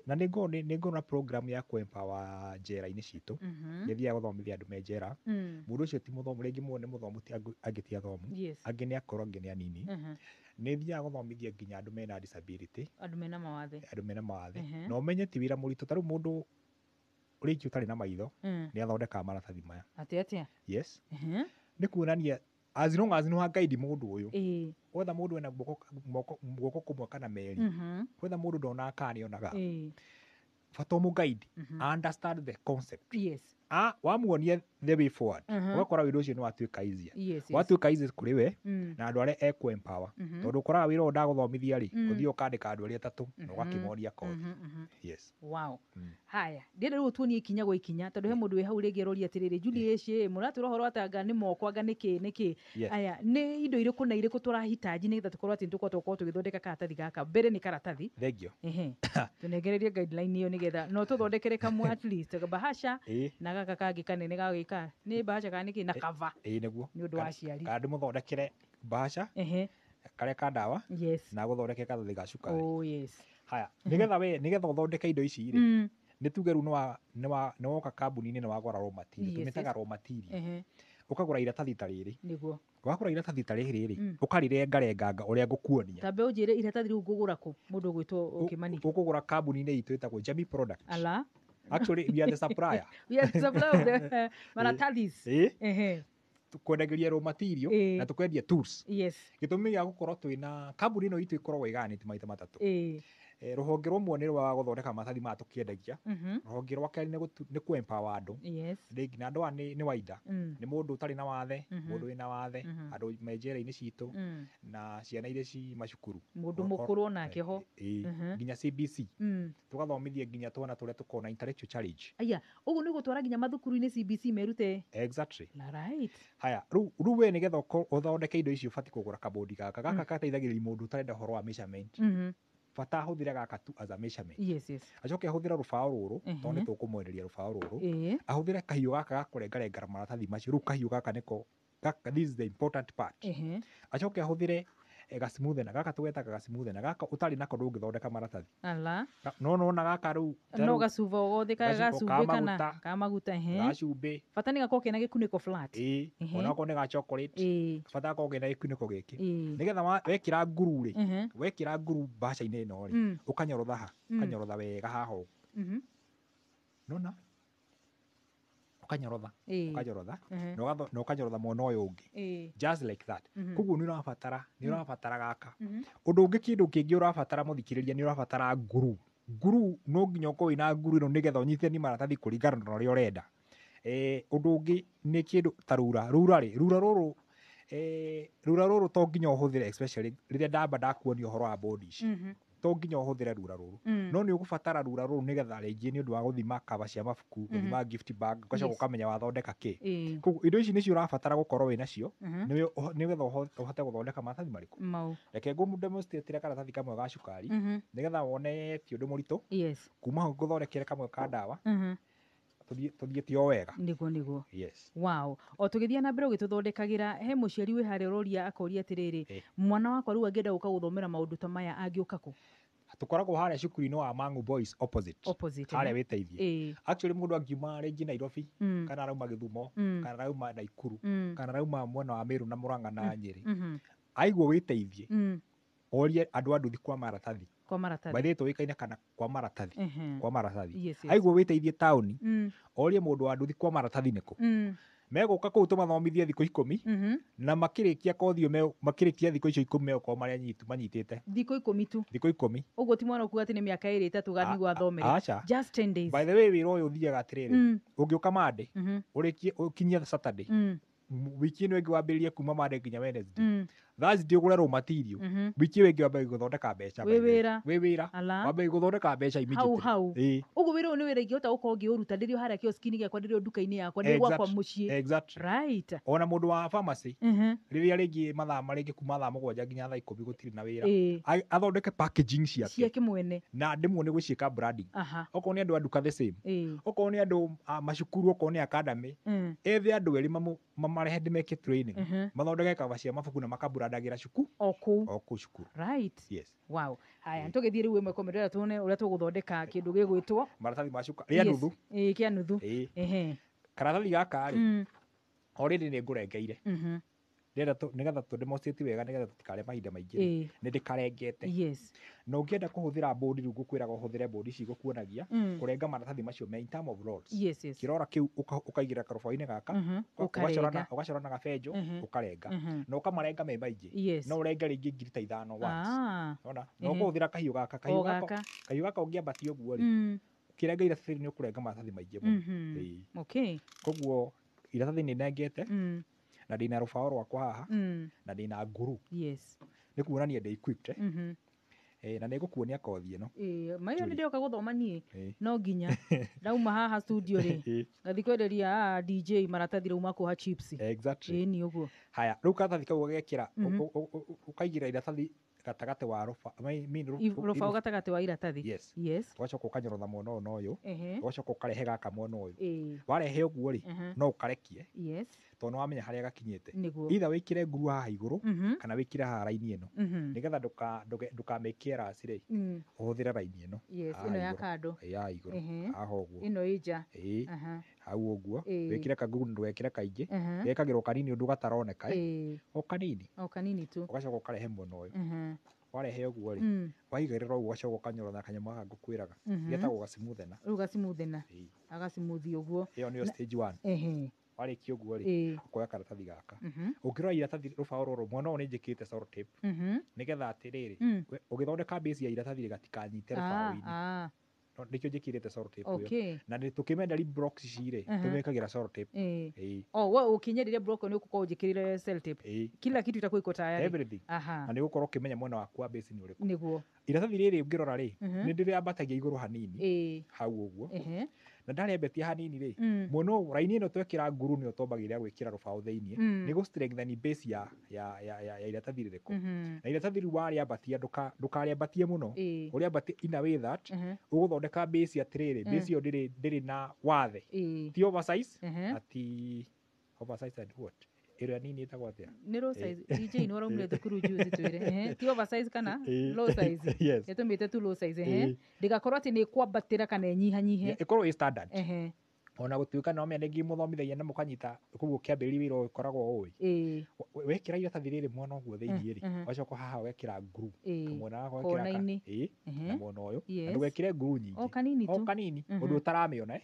Speaker 3: na nĩ ngorwo na program ya kũ empower njera-inĩ citũ. Nĩ thiaga gũthomithia andũ me njera. Mũndũ ũcio ti mũthomu, rĩngĩ mũndũ nĩ mũthomu, ti angĩ ti athomu, angĩ nĩ akũrũ, angĩ nĩ anini. Nĩ thiaga gũthomithia nginya andũ mena disability.
Speaker 1: Andũ mena mawathe.
Speaker 3: Andũ mena mawathe. Na ũmenye ti wĩra mũritũ. Ta rĩu mũndũ rĩngĩ ũtarĩ na maitho nĩ athondekaga maratathi maya.
Speaker 1: Atĩ atĩa?
Speaker 3: Yes. Nĩ kuonania as long as nĩ wa guide mũndũ ũyũ, wetha mũndũ ena guoko kũmwe kana merĩ, wetha mũndũ ndonaga kana nĩonaga, bata ũmũ guide understand the concept. Wamuonia the way forward, ũgakora wĩra ũcio nĩ watuĩka easier, watuĩka easy kũrĩ we na andũ arĩa ekũ empower, tondũ ũkoraga wĩra ũyũ ndagũthomithia rĩ, ũthiĩ ũkandĩka andũ arĩa atatũ na ũgakĩmonia kothi. Yes.
Speaker 1: Wow. Haya, ndĩrenda rĩu ũtuonie ikinya gwa ikinya, tondũ he mũndũ wĩ hau rĩngĩ aroria atĩrĩrĩ, Julie ĩci mũratwĩra ũhoro atanga nĩ moko, anga nĩkĩ nĩkĩ? Aya nĩ indo irĩkũ na irĩkũ tũrahitaji nĩgetha tũkorwo atĩ nĩtũkũhota gũkorwo tũgĩthondeka karatathi gaka? Mbere nĩ karatathi.
Speaker 3: Thank you.
Speaker 1: Ehe, tũnengererie guideline ĩyo nĩgetha no tũthondekere kamwe at least bahasha, na gaka kangĩ kanene gagĩka nĩ bahasha kana nĩkĩ, na cover.
Speaker 3: Ĩĩ, nĩguo.
Speaker 1: Nĩ ũndũ wa aciari.
Speaker 3: Kana ndĩmũthondekere bahasha, karĩa ka ndawa, na gũthondeke karatathi ga cukari.
Speaker 1: Oh yes.
Speaker 3: Haya, nĩgetha we, nĩgetha ũthondeke indo ici rĩ, nĩ tuge rĩu nĩ woka kambuni-inĩ, nĩ wagũra raw material, tũmĩtaga raw material. Ũkagũra iratathi ta rĩrĩ. Wagũra iratathi ta rĩrĩ rĩ, ũkarĩrengarenganga ũrĩa ngũkuonia.
Speaker 1: Tambe ũnjĩre iratathi rĩu ngũgũra kũ, mũndũ ũgwĩtwo Kĩmani?
Speaker 3: Ũkũgũra kambuni-inĩ itũ ĩtagwo Jamii Product.
Speaker 1: Ala.
Speaker 3: Actually, we are the supplier.
Speaker 1: We are the supplier of the maratathis.
Speaker 3: Ĩĩ. Tukwendagĩria raw material na tũkwendia tools. Gĩtũmi gĩa gũkorwo twĩna kambuni ĩno itũ ĩkoragwo ĩgayanĩte maita matatũ. Rũhonge rũmwe nĩ rwa gũthondeka maratathi maya tũkĩendagia. Rũhonge rwa kerĩ nĩ kũ empower andũ. Rĩngĩ na andũ aya nĩ waida, nĩ mũndũ ũtarĩ na wathe, mũndũ wĩna wathe, andũ me njera-inĩ citũ, na ciana iria ci macukuru.
Speaker 1: Mũndũ mũkũrũ onake ho.
Speaker 3: Ĩĩ, nginya CBC. Tũgathomithia nginya twana tũrĩa tũkoragwo na intellectual challenge.
Speaker 1: Aya, ũguo nĩ gũtwara nginya mathukuru-inĩ CBC merute.
Speaker 3: Exactly.
Speaker 1: Na right.
Speaker 3: Haya, rĩu we nĩgetha ũthondeke indo ici ũbatiĩ kũgũra kabodi gaka. Gaka gateithagĩrĩria mũndũ ũtarenda ũhoro wa measurement. Bata ahũthĩre gaka tu as a measurement. Acoke ahũthĩre rũbaũ rũrũ, tondũ nĩ tũkũmwenderia rũbaũ rũrũ. Ahũthĩre kahiũ gaka ga kũrengarenga maratathi macio. Rĩu kahiũ gaka nĩko gaka, this is the important part. Acoke ahũthĩre Gacimuthe gaka tũgetaga gacimuthe na gaka ũtarĩ nako ndũngĩthondeka maratathi.
Speaker 1: Ala.
Speaker 3: No nona gaka rĩu
Speaker 1: no gacuba gothe ka gacumbĩ kana ka maguta
Speaker 3: gacumbĩ
Speaker 1: bata nĩ gakorwo kena gĩkunĩko flat.
Speaker 3: Ona okorwo nĩ ga chocolate bata gakorwo kena gĩkunĩko gĩkĩ nĩgetha wekĩra nguru rĩ, wekĩra nguru mbaca-inĩ ĩno rĩ, ũkanyorotha ha, ũkanyorotha wega haha ũguo. Nona ũkanyorotha ũkanyorotha na ũkanyorotha mwena ũyũ ũngĩ, just like that. Koguo nĩ ũrabatara gaka. Ũndũ ũngĩ, kĩndũ kĩngĩ ũrabatara mũthikĩrĩria, nĩ ũrabatara nguru. Nguru no nginya ũkorwo wĩna nguru ĩno nĩgetha ũnyitithanie maratathi kũringana na ũrĩa ũrenda. Ũndũ ũngĩ nĩ kĩndũ ta rura. Rura rĩ, rura rũrũ rura rũrũ to nginya ũhũthĩre, especially rĩrĩa ndamba ndakuonia ũhoro wa board ici, to nginya ũhũthĩre rura rũrũ, no nĩ ũgũbatara rura rũrũ nĩgetha rĩngĩ nĩ ũndũ wa gũthima cover cia mabuku, gũthima gift bag, ũgacoka ũkamenya wathondeka kĩ. Koguo indo ici nĩcio ũrabatara gũkorwo wĩnacio nĩgetha ũhote gũthondeka maratathi marĩkũ. Reke ngũ demonstrate karatathi kamwe ga cukari nĩgetha wone ti ũndũ mũritũ. Kuma hau ngũthondekere kamwe ka ndawa, tũthiĩte o wega.
Speaker 1: Nĩguo.
Speaker 3: Yes.
Speaker 1: Wow. O tũgĩthiĩ na mbere ũgĩtũthondekagĩra, he mũciari wĩ harĩa ũroria akoria atĩrĩrĩ, mwana wakwa rĩu angĩenda gũka gũthomera maũndũ ta maya angĩũka kũ?
Speaker 3: Tũkoragwo harĩa cukuru-inĩ wa Mang'u Boys opposite. Harĩa wĩteithie. Actually mũndũ angiuma rĩngĩ Nairobi, kana arauma Gĩthumo, kana arauma Naikuru, kana arauma mwena wa Meru na Murang'a na Nyĩrĩ, aigua wĩteithie, orie andũ a nduthi kwa maratathi.
Speaker 1: Kwa maratathi.
Speaker 3: By the way tũĩkaine kana kwa maratathi. Kwa maratathi. Aigua wĩteithie taũni, orie mũndũ wa nduthi kwa maratathi nĩkũ. Megũka kũu tũmathomithie thikũ 10, na makĩrĩkia kothi ĩyo, makĩrĩkia thikũ icio 10 megũkorwo marĩa manyitĩte.
Speaker 1: Thikũ 10 tu.
Speaker 3: Thikũ 10.
Speaker 1: Ũguo ti mwana ũkuga atĩ nĩ mĩaka 2 3 gathiĩ gwathomere.
Speaker 3: Aca.
Speaker 1: Just 10 days.
Speaker 3: By the way wĩra ũyũ ũthiaga atĩrĩrĩ, ũngĩũka Monday, ũrĩkie ũkinyie Saturday, wiki ĩno ĩngĩ wambĩrĩrie kuma Monday nginya Wednesday. Thursday ũgũre raw material. Wiki ĩyo ĩngĩ wambĩrĩrie gũthondeka mbeca.
Speaker 1: Wĩ wĩra.
Speaker 3: Wĩ wĩra. Wambĩrĩrie gũthondeka mbeca immediately.
Speaker 1: Hau. Ũguo wĩra ũyũ nĩ wĩra ingĩhota gũkorwo ngĩũruta ndĩrĩ o harĩa kioski-inĩ gĩakwa, ndĩrĩ o nduka-inĩ yakwa, ndĩrĩ gwakwa mũciĩ.
Speaker 3: Exactly.
Speaker 1: Right.
Speaker 3: Ona mũndũ wa pharmacy, rĩrĩa rĩngĩ mathaa marĩngĩ kuma thaa 7 nginya thaa 10 gũtirĩ na wĩra, athondeke packaging ciake
Speaker 1: mwene,
Speaker 3: na ndĩmuone gũciĩka branding. Okorwo nĩ andũ a nduka the same, okorwo nĩ andũ a macukuru, okorwo nĩ academy, ethe andũ erĩ mamarehe ndĩmeke training, mathondeke cover cia mabuku na makabrandagĩra cukuru
Speaker 1: o
Speaker 3: kũu cukuru.
Speaker 1: Right.
Speaker 3: Yes.
Speaker 1: Wow. Haya, tũgĩthiĩ rĩu ĩmwe kwa ĩmwe tuone ũrĩa tũgũthondeka kĩndũ gĩgwĩtwo
Speaker 3: maratathi ma cukari rĩa nuthu.
Speaker 1: Kĩa nuthu.
Speaker 3: Karatathi gaka rĩ, already nĩ ngũrengeire. Ndĩrenda nĩgetha tũ demonstrate wega, nĩgetha tũtikarĩe mahinda maingĩ, nĩ ndĩkarengete.
Speaker 1: Yes.
Speaker 3: Na ũngĩenda kũhũthĩra board rĩu ngũkwĩraga ũhũthĩre board ici ngũkuonagia, kũrenga maratathi macio me in term of rolls.
Speaker 1: Yes.
Speaker 3: Kĩrora kĩu ũkaigĩrĩra karũbaũ-inĩ gaka, ũgacora na gabenjo, ũkarenga. Na ũkamarenga me maingĩ. No ũrenge rĩngĩ ngiri ta 5 once. Wona? Na ũkũhũthĩra kahiũ gaka, kahiũ gaka ũngĩambatia ũguo rĩ, ũkĩrenga iratathi nĩ ũkũrenga maratathi maingĩ mũno.
Speaker 1: Okay.
Speaker 3: Koguo iratathi nĩ nengete, na ndĩna rũbaũ rwakwa haha, na ndĩna nguru.
Speaker 1: Yes.
Speaker 3: Nĩ kuonania ndĩ equipped. Na nĩ ngũkuonia kothi ĩno.
Speaker 1: Maitho nĩ ndĩroka gũthoma niĩ, no nginya ndauma haha studio rĩ, ngathiĩ kwenderia DJ maratathi rĩu makuoha chips.
Speaker 3: Exactly.
Speaker 1: Ĩni ũguo.
Speaker 3: Haya, rĩu karatathi kau ũgekĩra, ũkaigĩrĩra iratathi gatagatĩ wa rũbaũ
Speaker 1: gatagatĩ wa iratathi.
Speaker 3: Yes.
Speaker 1: Yes.
Speaker 3: Ũgacoka ũkanyorotha mwena ũyũ na ũyũ, ũgacoka ũkarehe gaka mwena ũyũ. Warehe ũguo rĩ, no ũkarekie.
Speaker 1: Yes.
Speaker 3: Tondũ nĩ wamenya harĩa gakinyĩte.
Speaker 1: Nĩguo.
Speaker 3: Either wĩkĩre nguru haha igũrũ, kana wĩkĩre haha raini ĩno, nĩgetha ndũkamĩkie rasi rĩ, ũhũthĩre raini ĩno.
Speaker 1: Yes, ĩno ya kando.
Speaker 3: Ya igũrũ. Haha ũguo.
Speaker 1: Ĩno ĩ nja.
Speaker 3: Hau ũguo. Wĩkĩre kanguru ndũgekĩre kaingĩ. Gekagĩrwo kanini ũndũ gataroneka. O kanini.
Speaker 1: O kanini tu.
Speaker 3: Ũgacoka ũkarehe mwena ũyũ. Warehe ũguo rĩ, waigĩrĩra ũguo ũgacoka ũkanyorotha kanyamũ gaka ngũkwĩraga. Getagwo gacimuthena.
Speaker 1: Rĩu gacimuthena. Agacimuthi ũguo.
Speaker 3: Ĩyo nĩyo stage 1. Warĩkia ũguo rĩ, ũkoya karatathi gaka. Ũngĩrora iratathi rũbaũ rũrũ, mwena ũyũ nĩ njĩkĩrĩte sellotape, nĩgetha atĩrĩrĩ, ũgĩthondeka base ya iratathi rĩgatikanyite rũbaũ-inĩ. Nĩkĩo njĩkĩrĩte sellotape ĩyo. Na tũkĩmenda blocks ici rĩ, tũmĩkagĩra sellotape.
Speaker 1: Oh, wewe ũkinyĩrĩria block nĩ ũgũkorwo ũnjĩkĩrĩre sellotape. Kila kitu itakuwa iko tayari.
Speaker 3: Everything. Na nĩ ũgũkorwo ũkĩmenya mwena waku wa base nĩ ũrĩkũ.
Speaker 1: Nĩguo.
Speaker 3: Iratathi rĩrĩ ũngĩrora rĩ, nĩ ndĩrĩambatagia igũrũ hanini. Hau ũguo. Na ndarĩambatia hanini rĩ, mwena ũyũ raini ĩno twekĩra nguru nĩyo twambagĩrĩra gwĩkĩra rũbaũ thĩiniĩ, nĩ gũ strengthen base ya iratathi rĩrĩkũ. Na iratathi rĩu warĩambatia ndũkarĩambatie mũno, ũrĩambatie in a way that ũgũthondeka base atĩrĩrĩ, base ĩyo ndĩrĩ na wathe. Ti oversize, na ti oversize and what? Ĩrĩa nini ĩtagwo atĩa?
Speaker 1: Nĩ low size. DJ nĩ waraumire thukuru juzi twĩre. Ehe, ti oversize kana low size?
Speaker 3: Yes.
Speaker 1: Ĩtũmĩte tu low size. Ehe, ndĩgakorwo atĩ nĩ kwambatĩra kana ĩnyihanyihe.
Speaker 3: Ĩkorwo ĩ standard. Ona gũtuĩka no menya rĩngĩ mũthomithagia na mũkanyita, koguo kĩambĩrĩria wĩra ũkoragwo ũĩ. Wekĩra iratathi rĩrĩ mwena ũguo thĩiniĩ rĩ, ũgacoka haha ũgekĩra glue. Kamwena gaka ũgekĩra
Speaker 1: Kona-inĩ.
Speaker 3: Na mwena ũyũ. Na ndũgekĩre glue nyingĩ.
Speaker 1: O kanini
Speaker 3: O
Speaker 1: tu.
Speaker 3: kanini, ũndũ ũtaramĩona.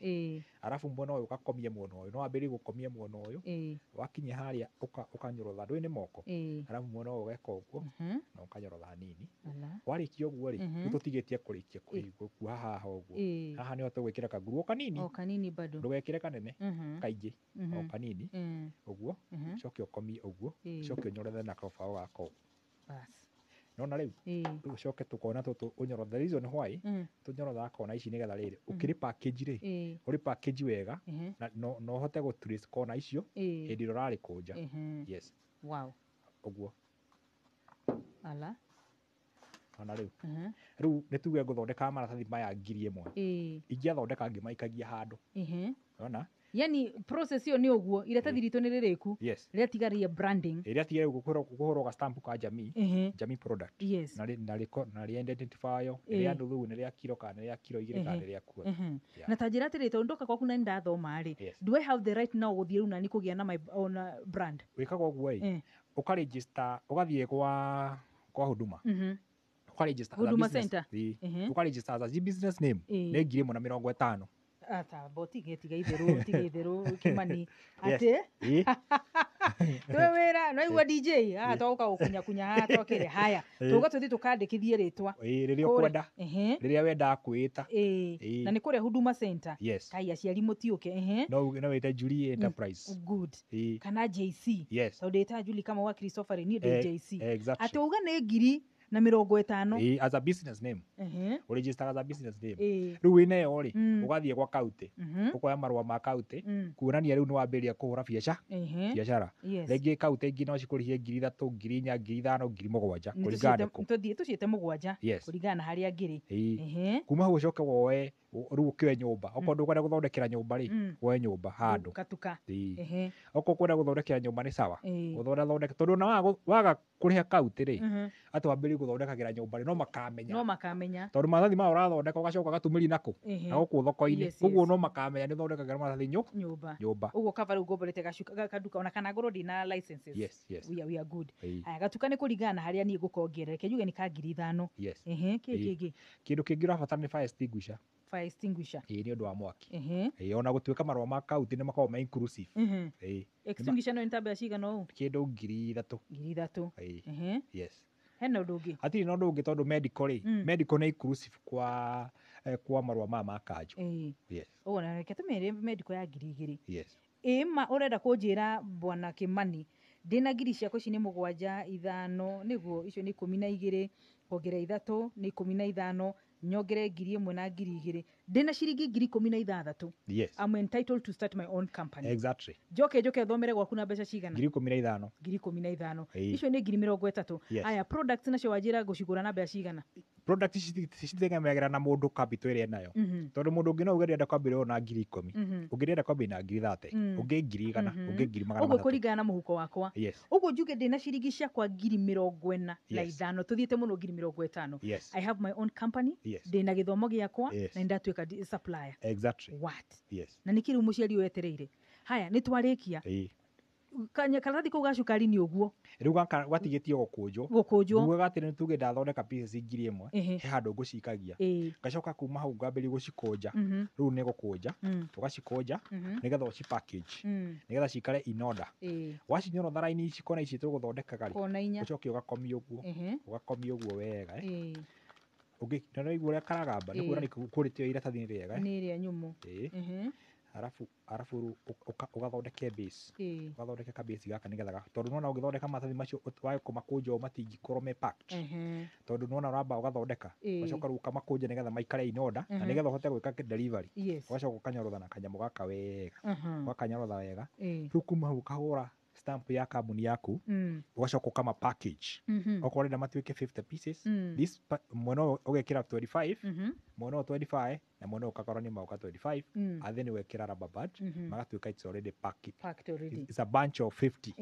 Speaker 3: Arabu mwena ũyũ ũgakomia mwena ũyũ. No wambĩrĩrie gũkomia mwena ũyũ. Wakinya harĩa ũkanyorotha, ndũĩ nĩ moko. Arabu mwena ũyũ ũgeka ũguo na ũkanyorotha hanini. Warĩkia ũguo rĩ, rĩu tũtigĩtie kũrĩkia kuoha haha ũguo. Haha nĩho tũgwĩkĩra kanguru o kanini.
Speaker 1: O kanini bado.
Speaker 3: Ndũgekĩre kanene kaingĩ, o kanini ũguo, ũcoke ũkomie ũguo, ũcoke ũnyorothe na kabaũ gaka ũguo.
Speaker 1: Bas.
Speaker 3: Nona rĩu, rĩu ũcoke tũkona tũtũ ũnyorothe. The reason why tũnyorothaga kona ici nĩgetha rĩrĩ, ũkĩrĩ package rĩ, ũrĩ package wega na no ũhote gũ trace kona icio hĩndĩ ĩrĩa ũrarĩkũnja. Yes.
Speaker 1: Wow.
Speaker 3: Ũguo.
Speaker 1: Ala.
Speaker 3: Ona rĩu. Rĩu nĩ tuge ngũthondeka maratathi maya 1000. Ingĩathondeka ngĩmaikagia handũ. Ona?
Speaker 1: Yani process ĩyo nĩ ũguo, iratathi ritũ nĩ rĩrĩku.
Speaker 3: Yes.
Speaker 1: Rĩatigaria branding.
Speaker 3: Rĩatigaria kũhũrwo ga stamp ka Jamii. Jamii product.
Speaker 1: Yes.
Speaker 3: Na rĩ identify nĩ rĩa nuthu, nĩ rĩa kiro, kana nĩ rĩa kiro igĩrĩ, kana nĩ rĩa quarter.
Speaker 1: Na ta njĩra atĩrĩ, tondũ ndoka gwaku na nĩndathoma rĩ, do I have the right now gũthiĩ rĩu nani kũgĩa na my own brand?
Speaker 3: Wĩkaga ũguo ĩ, ũkaregister, ũgathiĩ kwa Huduma. Ũkaregister as a
Speaker 1: Huduma
Speaker 3: business.
Speaker 1: Center.
Speaker 3: Ũkaregister as a business name. Nĩ 1050.
Speaker 1: Ata, bo tiga itherũ, tiga itherũ, Kimani. Atĩ? Twĩ wĩra, no igua DJ, haha twaũka gũkunyakunya haha twakĩrĩ. Haya, tũgũka tũthiĩ tũkandĩkithie rĩtwa.
Speaker 3: Rĩrĩa ũkwenda. Rĩrĩa wendaga kwĩĩta.
Speaker 1: Na nĩ kũrĩa Huduma Center.
Speaker 3: Yes.
Speaker 1: Kai aciari mũtiũke.
Speaker 3: No uge, no wĩte Julie Enterprise.
Speaker 1: Good. Kana JC.
Speaker 3: Yes.
Speaker 1: Tondũ ndĩta Julie kama wa Christopher, niĩ ndĩ JC.
Speaker 3: Exactly.
Speaker 1: Atĩ uga nĩ 1050.
Speaker 3: As a business name. Ũregister as a business name. Rĩu wĩna ĩyo rĩ, ũgathiĩ gwa county. Ũkoya marũa ma county, kuonania rĩu nĩ wambĩrĩria kũhũra biacara. Biacara. Rĩngĩ county ingĩ no cikũrĩhie 3,000, 4,000, 5,000, 7,000, kũringana nĩ kũ.
Speaker 1: Tũthiĩ tũciĩte 7, kũringana na harĩa ngĩrĩ.
Speaker 3: Kuma hau ũcoke woe, rĩu ũkĩoe nyũmba. Okorwo ndũkwenda gũthondekera nyũmba rĩ, woe nyũmba handũ.
Speaker 1: Gatuka.
Speaker 3: Okorwo ũkwenda gũthondekera nyũmba nĩ sawa. Ũthondeke, tondũ ona waga kũrĩha county rĩ, atĩ wambĩrĩrie gũthondekagĩra nyũmba rĩ, no makamenya.
Speaker 1: No makamenya.
Speaker 3: Tondũ maratathi maya ũrathondeka ũgacoka ũgatumĩria nakũ? Na gũkũ thoko-inĩ. Koguo no makamenya nĩ ũthondekagĩra maratathi
Speaker 1: Nyũmba.
Speaker 3: nyũmba.
Speaker 1: Ũguo cover rĩu ngomborete kaduka ona kana ngorwo ndina licenses.
Speaker 3: Yes, yes.
Speaker 1: We are good.
Speaker 3: Ĩĩ.
Speaker 1: Aya, gatuka nĩ kũringana na harĩa niĩ ngũkongerera. Reke njuge nĩ ka 5,000.
Speaker 3: Yes.
Speaker 1: Kĩ kĩngĩ?
Speaker 3: Kĩndũ kĩngĩ ũrabatara nĩ fire extinguisher.
Speaker 1: Fire extinguisher.
Speaker 3: Ĩĩ, nĩ ũndũ wa mwaki. Ĩĩ, ona gũtuĩka marũa ma county nĩ makoragwo me inclusive. Ĩĩ.
Speaker 1: Extinguisher no nĩ ta mbeca cigana ũũ?
Speaker 3: Kĩndũ 3,000.
Speaker 1: 3,000.
Speaker 3: Ĩĩ. Yes.
Speaker 1: Hena ũndũ ũngĩ?
Speaker 3: Hatirĩ na ũndũ ũngĩ tondũ medical rĩ, medical nĩ inclusive kwa marũa maya ma kanjũ. Yes.
Speaker 1: Ũguo na reke tũmĩre medical ya 2,000.
Speaker 3: Yes.
Speaker 1: Ĩ ma ũrenda kũnjĩra bwana Kimani, ndĩna ngiri ciakwa ici nĩ 7 5, nĩguo icio nĩ 12, kuongerera 3 nĩ 15, nyongere 1,000 na 2,000, ndĩna ciringi 16,000.
Speaker 3: Yes.
Speaker 1: I'm entitled to start my own company.
Speaker 3: Exactly.
Speaker 1: Njoke njoke thomere gwaku na mbeca cigana?
Speaker 3: 15,000.
Speaker 1: 15,000.
Speaker 3: Ĩĩ.
Speaker 1: Icio nĩ 30,000.
Speaker 3: Yes.
Speaker 1: Aya, products nacio wanjĩra ngũcigũra na mbeca cigana?
Speaker 3: Product ici citegemeagĩra na mũndũ capital ĩrĩa enayo. Tondũ mũndũ ũngĩ no uge ndĩrenda kwambĩrĩria na 10,000. Ũngĩ ndĩrenda kwambĩrĩria na 30,000. Ũngĩ 100,000, ũngĩ 100,300.
Speaker 1: Ũguo kũringana na mũhuko wakwa.
Speaker 3: Yes.
Speaker 1: Ũguo njuge ndĩna ciringi ciakwa ngiri mĩrongo ĩna na
Speaker 3: Yes.
Speaker 1: ithano, tũthiĩte mũno 50,000.
Speaker 3: Yes.
Speaker 1: I have my own company.
Speaker 3: Yes.
Speaker 1: Ndĩna gĩthomo gĩakwa
Speaker 3: Yes.
Speaker 1: na nĩndatuĩka supplier.
Speaker 3: Exactly.
Speaker 1: What?
Speaker 3: Yes.
Speaker 1: Na nĩkĩ rĩu mũciari ũyũ etereire? Haya, nĩtwarĩkia.
Speaker 3: Ĩĩ.
Speaker 1: Karatathi kau ga cukari nĩ ũguo.
Speaker 3: Rĩu gaka gatigĩtio gũkũnjwo.
Speaker 1: Gũkũnjwo.
Speaker 3: Ngugaga atĩrĩ, nĩ tuge ndathondeka pieces 1,000, he handũ ngũcikagia. Ngacoka kuma hau ngambĩrĩria gũcikũnja. Rĩu nĩ gũkũnja. Ũgacikũnja nĩgetha ũci package. Nĩgetha cikare in order. Wacinyorotha raini ici kona ici tũgũthondekaga rĩ,
Speaker 1: Kona inya.
Speaker 3: ũcoke ũgakomia ũguo. Ũgakomia ũguo wega. Ũngĩ na no igua ũrĩa karagamba nĩ kuonania quality ya iratathi nĩ rĩega.
Speaker 1: Nĩ ĩrĩa nyũmũ.
Speaker 3: Ĩĩ. Arabu rĩu ũgathondeke base. Ũgathondeke ka base gaka nĩgetha tondũ nĩwona ũgĩthondeka maratathi macio wage kũmakũnja ũũ matingĩkorwo me packed. Tondũ nĩwona ũramba ũgathondeka, ũgacoka rĩu ũkamakũnja nĩgetha maikare in order na nĩgetha ũhote gwĩka delivery.
Speaker 1: Yes.
Speaker 3: Ũgacoka ũkanyorotha na kanyamũ gaka wega. Ũgakanyorotha wega.
Speaker 1: Ĩĩ.
Speaker 3: Rĩu kuma hau ũkahũra Stamp ya kambuni yaku, ũgacoka ũkama package. Okorwo ũrenda matuĩke 50 pieces, this mwena ũyũ ũgekĩra 25, mwena ũyũ 25, na mwena ũyũ ũgakorwo nĩ maũka 25, and then ũgekĩra rubber band, magatuĩka it's already packed.
Speaker 1: Packed already.
Speaker 3: It's a bunch of 50.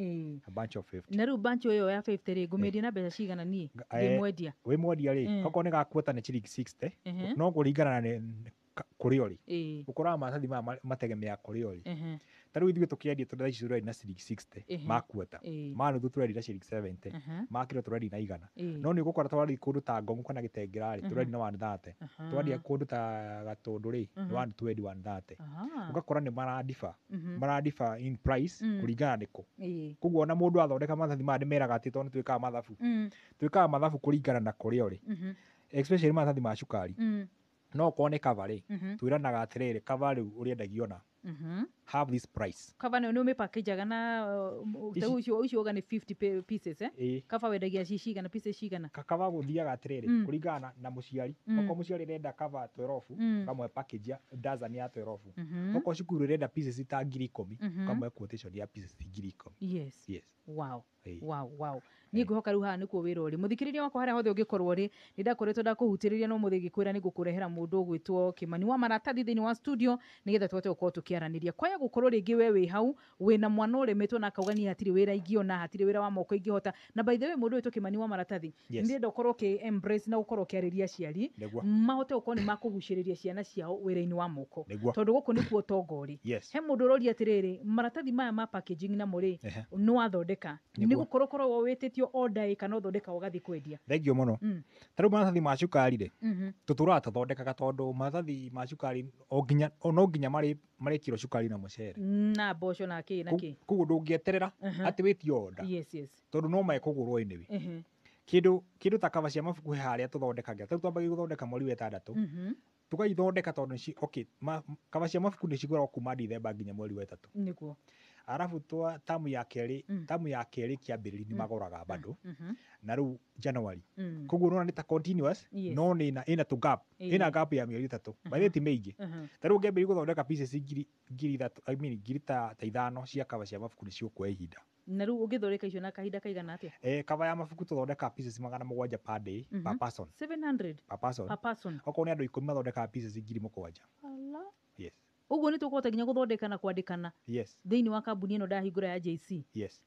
Speaker 3: A bunch of 50.
Speaker 1: Na rĩu bunch ĩyo ya 50 rĩ, ngũmĩendia na mbeca cigana niĩ ndĩ mwendia?
Speaker 3: Wĩ mwendia rĩ, okorwo nĩ gakuota nĩ ciringi 60, no kũringana na kũrĩa ũrĩ. Ũkoraga maratathi maya mategemeaga kũrĩa ũrĩ. Ta rĩu ithuĩ tũkĩendia tũrĩ thaa ici tũrendia na ciringi 60 ma kuota, ma nuthu tũrendia na ciringi 70, ma kiro tũrendia na 100. No nĩ ũgũkora twarathiĩ kũndũ ta Ngong'u kana Gĩtengera rĩ, tũrendia na 130. Twandia kũndũ ta Gatũndũ rĩ, nĩ 120, 130. Ũgakora nĩ maradifa, maradifa in price kũringana nĩ kũ. Koguo ona mũndũ athondeka maratathi maya nĩ meraga atĩ tondũ nĩ twĩkaga mathabu, twĩkaga mathabu kũringana na kũrĩa ũrĩ, especially maratathi ma cukari. No okorwo nĩ cover rĩ, twĩranaga atĩrĩrĩ, cover rĩu ũrĩendagio na have this price.
Speaker 1: Cover nĩ ũmĩpackageaga na
Speaker 3: Ici-
Speaker 1: ũcio uga nĩ 50 pieces, eh?
Speaker 3: Ĩĩ.
Speaker 1: Cover wendagia ci cigana, pieces cigana?
Speaker 3: Cover gũthiaga atĩrĩrĩ, kũringana na mũciari. Okorwo mũciari arenda cover 12, ũkamũhe package ya dozen ya 12. Okorwo cukuru ĩrenda pieces ta 10,000, ũkamũhe quotation ya pieces 10,000. Yes. Ĩĩ.
Speaker 1: Wow, niĩ ngwĩhoka rĩu haha nĩkuo wĩra ũrĩ. Mũthikĩrĩria wakwa, harĩa hothe ũngĩkorwo rĩ, nĩ ndakoretwo ndakũhutĩrĩria no mũthĩ ngĩkwĩra nĩ ngũkũrehera mũndũ ũgwĩtwo Kĩmani wa maratathi thĩinĩ wa studio nĩgetha tũhote gũkorwo tũkĩaranĩria. Kwaya gũkorwo rĩngĩ we wĩ hau wĩna mwana ũremetwo na akauga niĩ hatirĩ wĩra ingĩona, hatirĩ wĩra wa moko ingĩhota. Na by the way, mũndũ wĩtwo Kĩmani wa maratathi, ndĩrenda ũkorwo ũkĩ embrace na gũkorwo ũkĩarĩria aciari mahote gũkorwo nĩ makũgucĩrĩria ciana ciao wĩra-inĩ wa moko, tondũ gũkũ nĩkuo ũtonga ũrĩ. He mũndũ ũroria atĩrĩrĩ, maratathi maya ma packaging namo rĩ, nĩ wathondeka, nĩ gũkorwo korwo wĩtĩtio order ĩ kana ũthondeka ũgathiĩ kwendia?
Speaker 3: Thengiũ mũno. Ta rĩu maratathi ma cukari rĩ, tũtũraga tũthondekaga tondũ maratathi ma cukari o nginya no nginya marĩkĩrwo cukari na mũcere
Speaker 1: na mboco na kĩ na kĩ.
Speaker 3: Koguo ndũngĩeterera atĩ wĩtio order, tondũ no mekũgũrwo anyway. Kĩndũ ta cover cia mabuku, he harĩa tũthondekagĩra. Ta rĩu twambagia gũthondeka mweri wa 6, tũgaithondeka tondũ okay, cover cia mabuku nĩ cigũragwo kuma Dithemba nginya mweri wa 3. Arabu twa tamu ya kerĩ, tamu ya kerĩ kĩambĩrĩria nĩ magũraga bado, na rĩu January. Koguo ũrona nĩ ta continuous, no nĩ ĩna tũ gap, ĩna gap ya mĩeri 3. By the way, ti mĩingĩ. Ta rĩu ũngĩambĩrĩria gũthondeka pieces 3,000, I mean, ngiri ta 5 cia cover cia mabuku, nĩ cigũkuoya ihinda.
Speaker 1: Na rĩu ũngĩthondeka icio na kahinda kaigana atĩa?
Speaker 3: Cover ya mabuku tũthondekaga pieces 700 per day, per person.
Speaker 1: 700?
Speaker 3: Per person.
Speaker 1: Per person.
Speaker 3: Okorwo nĩ andũ 10 mathondekaga pieces 7,000.
Speaker 1: Ala.
Speaker 3: Yes.
Speaker 1: Ũguo nĩ tũkũhota nginya gũthondeka na kwandĩkana thĩinĩ wa kambuni ĩno ndahingũra ya JC?
Speaker 3: Yes.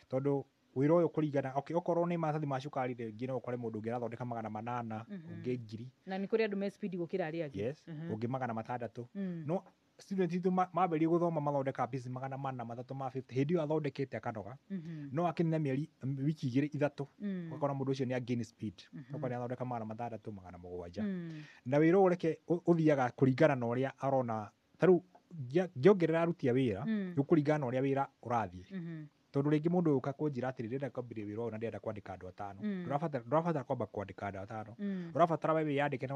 Speaker 3: Tondũ wĩra ũyũ kũringana, okay, okorwo nĩ maratathi ma cukari, rĩngĩ no ũkore mũndũ ũngĩ arathondeka 800, ũngĩ 1,000.
Speaker 1: Na nĩ kũrĩ andũ me speed gũkĩra arĩa angĩ.
Speaker 3: Yes, ũngĩ 600. No student itũ mambĩrĩria gũthoma mathondekaga pieces 403 ma 50. Hĩndĩ ĩyo athondekete akanoga, no akinina mĩeri, wiki 2, 3, ũgakora mũndũ ũcio nĩ a gain speed, ũgakora nĩ athondeka 600, 700. Na wĩra ũyũ reke ũthiaga kũringana na ũrĩa arona. Ta rĩu ngĩongerera aruti a wĩra, nĩ kũringana na ũrĩa wĩra ũrathiĩ, tondũ rĩngĩ mũndũ ũyũ ũka kũnjĩra atĩrĩ, ndĩrenda kwambĩrĩria wĩra ũyũ na ndĩrenda kwandĩka andũ 5. Ndũrabatara kwamba kwandĩka andũ 5. Ũrabatara we wĩyandĩke na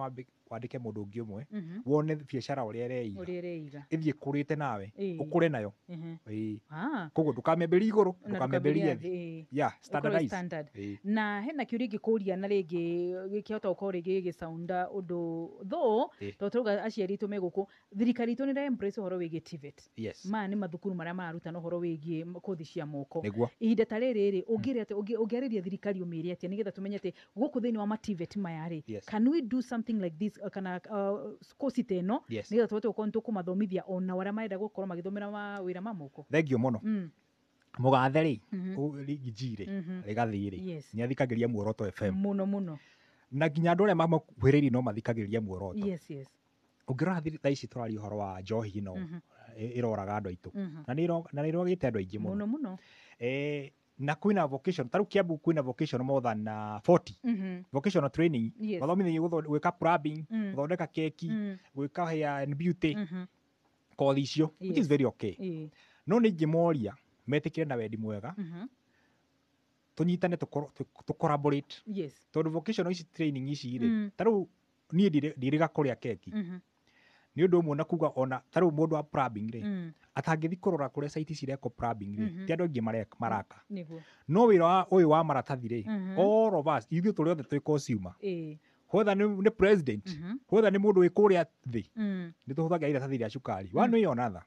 Speaker 3: wandĩke mũndũ ũngĩ ũmwe, wone biacara ũrĩa ĩreiga.
Speaker 1: Ũrĩa ĩreiga.
Speaker 3: Ĩthiĩ kũrĩte nawe, ũkũre nayo. Ĩĩ. Koguo ndũkamĩambĩrĩrie igũrũ,
Speaker 1: Na
Speaker 3: ndũkamĩambĩrĩrie
Speaker 1: ndũkamĩambĩrĩrie
Speaker 3: thĩ.
Speaker 1: thĩ.
Speaker 3: Yeah,
Speaker 1: Ũkorwo
Speaker 3: standardize.
Speaker 1: standard.
Speaker 3: Ĩĩ.
Speaker 1: Na hena kĩũria ingĩkũria na rĩngĩ gĩkĩhota gũkorwo rĩngĩ gĩgĩcaunda ũndũ though, tondũ tũrauga aciari aitũ me gũkũ, thirikari itũ nĩ ĩra embrace ũhoro wĩgiĩ TVET. Maya nĩ mathukuru marĩa mararutana ũhoro wĩgiĩ kothi cia moko. Ihinda ta rĩrĩ rĩ, ũngĩrĩa atĩa, ũngĩarĩria thirikari ũmĩre atĩa nĩgetha tũmenye atĩ gũkũ thĩinĩ wa ma TVET maya rĩ, can we do something like this, kana kosi ta ĩno, nĩgetha tũhote gũkorwo nĩ tũkũmathomithia ona arĩa marenda gũkorwo magĩthomera mawĩra ma moko?
Speaker 3: Thengiũ mũno. Mũgathe rĩ, Riggy rĩ, Rigathĩ rĩ, nĩ athikagĩrĩria Muoroto FM.
Speaker 1: Mũno mũno.
Speaker 3: Na nginya andũ arĩa mamakuhĩrĩirie no mathikagĩrĩria Muoroto.
Speaker 1: Yes.
Speaker 3: Ũngĩrora thaa ici tũraria ũhoro wa njohi ĩno ĩroraga andũ aitũ, na nĩ ĩroragĩte andũ aingĩ mũno.
Speaker 1: Mũno mũno.
Speaker 3: Na kwĩna vocation, ta rĩu Kiambu kwĩna vocation more than 40 vocational training. Mathomithagio gwĩka plumbing, gũthondeka keki, gwĩka hair and beauty, kothi icio, which is very okay. No nĩ ingĩmoria metĩkĩre na wendi mwega, tũnyitane, tũ collaborate, tondũ vocational ici, training ici rĩ, ta rĩu niĩ ndirĩga kũrĩa keki, nĩ ũndũ ũmwe na kuga ona ta rĩu mũndũ wa plumbing rĩ, atangĩthiĩ kũrora kũrĩa site cirekwo plumbing rĩ, ti andũ aingĩ maraka. No wĩra ũyũ wa maratathi rĩ, all of us, ithuĩ tũrĩ othe twĩ consumer. Whether nĩ president, whether nĩ mũndũ wĩ kũrĩa thĩ, nĩ tũhũthagĩra iratathi rĩa cukari one way or another.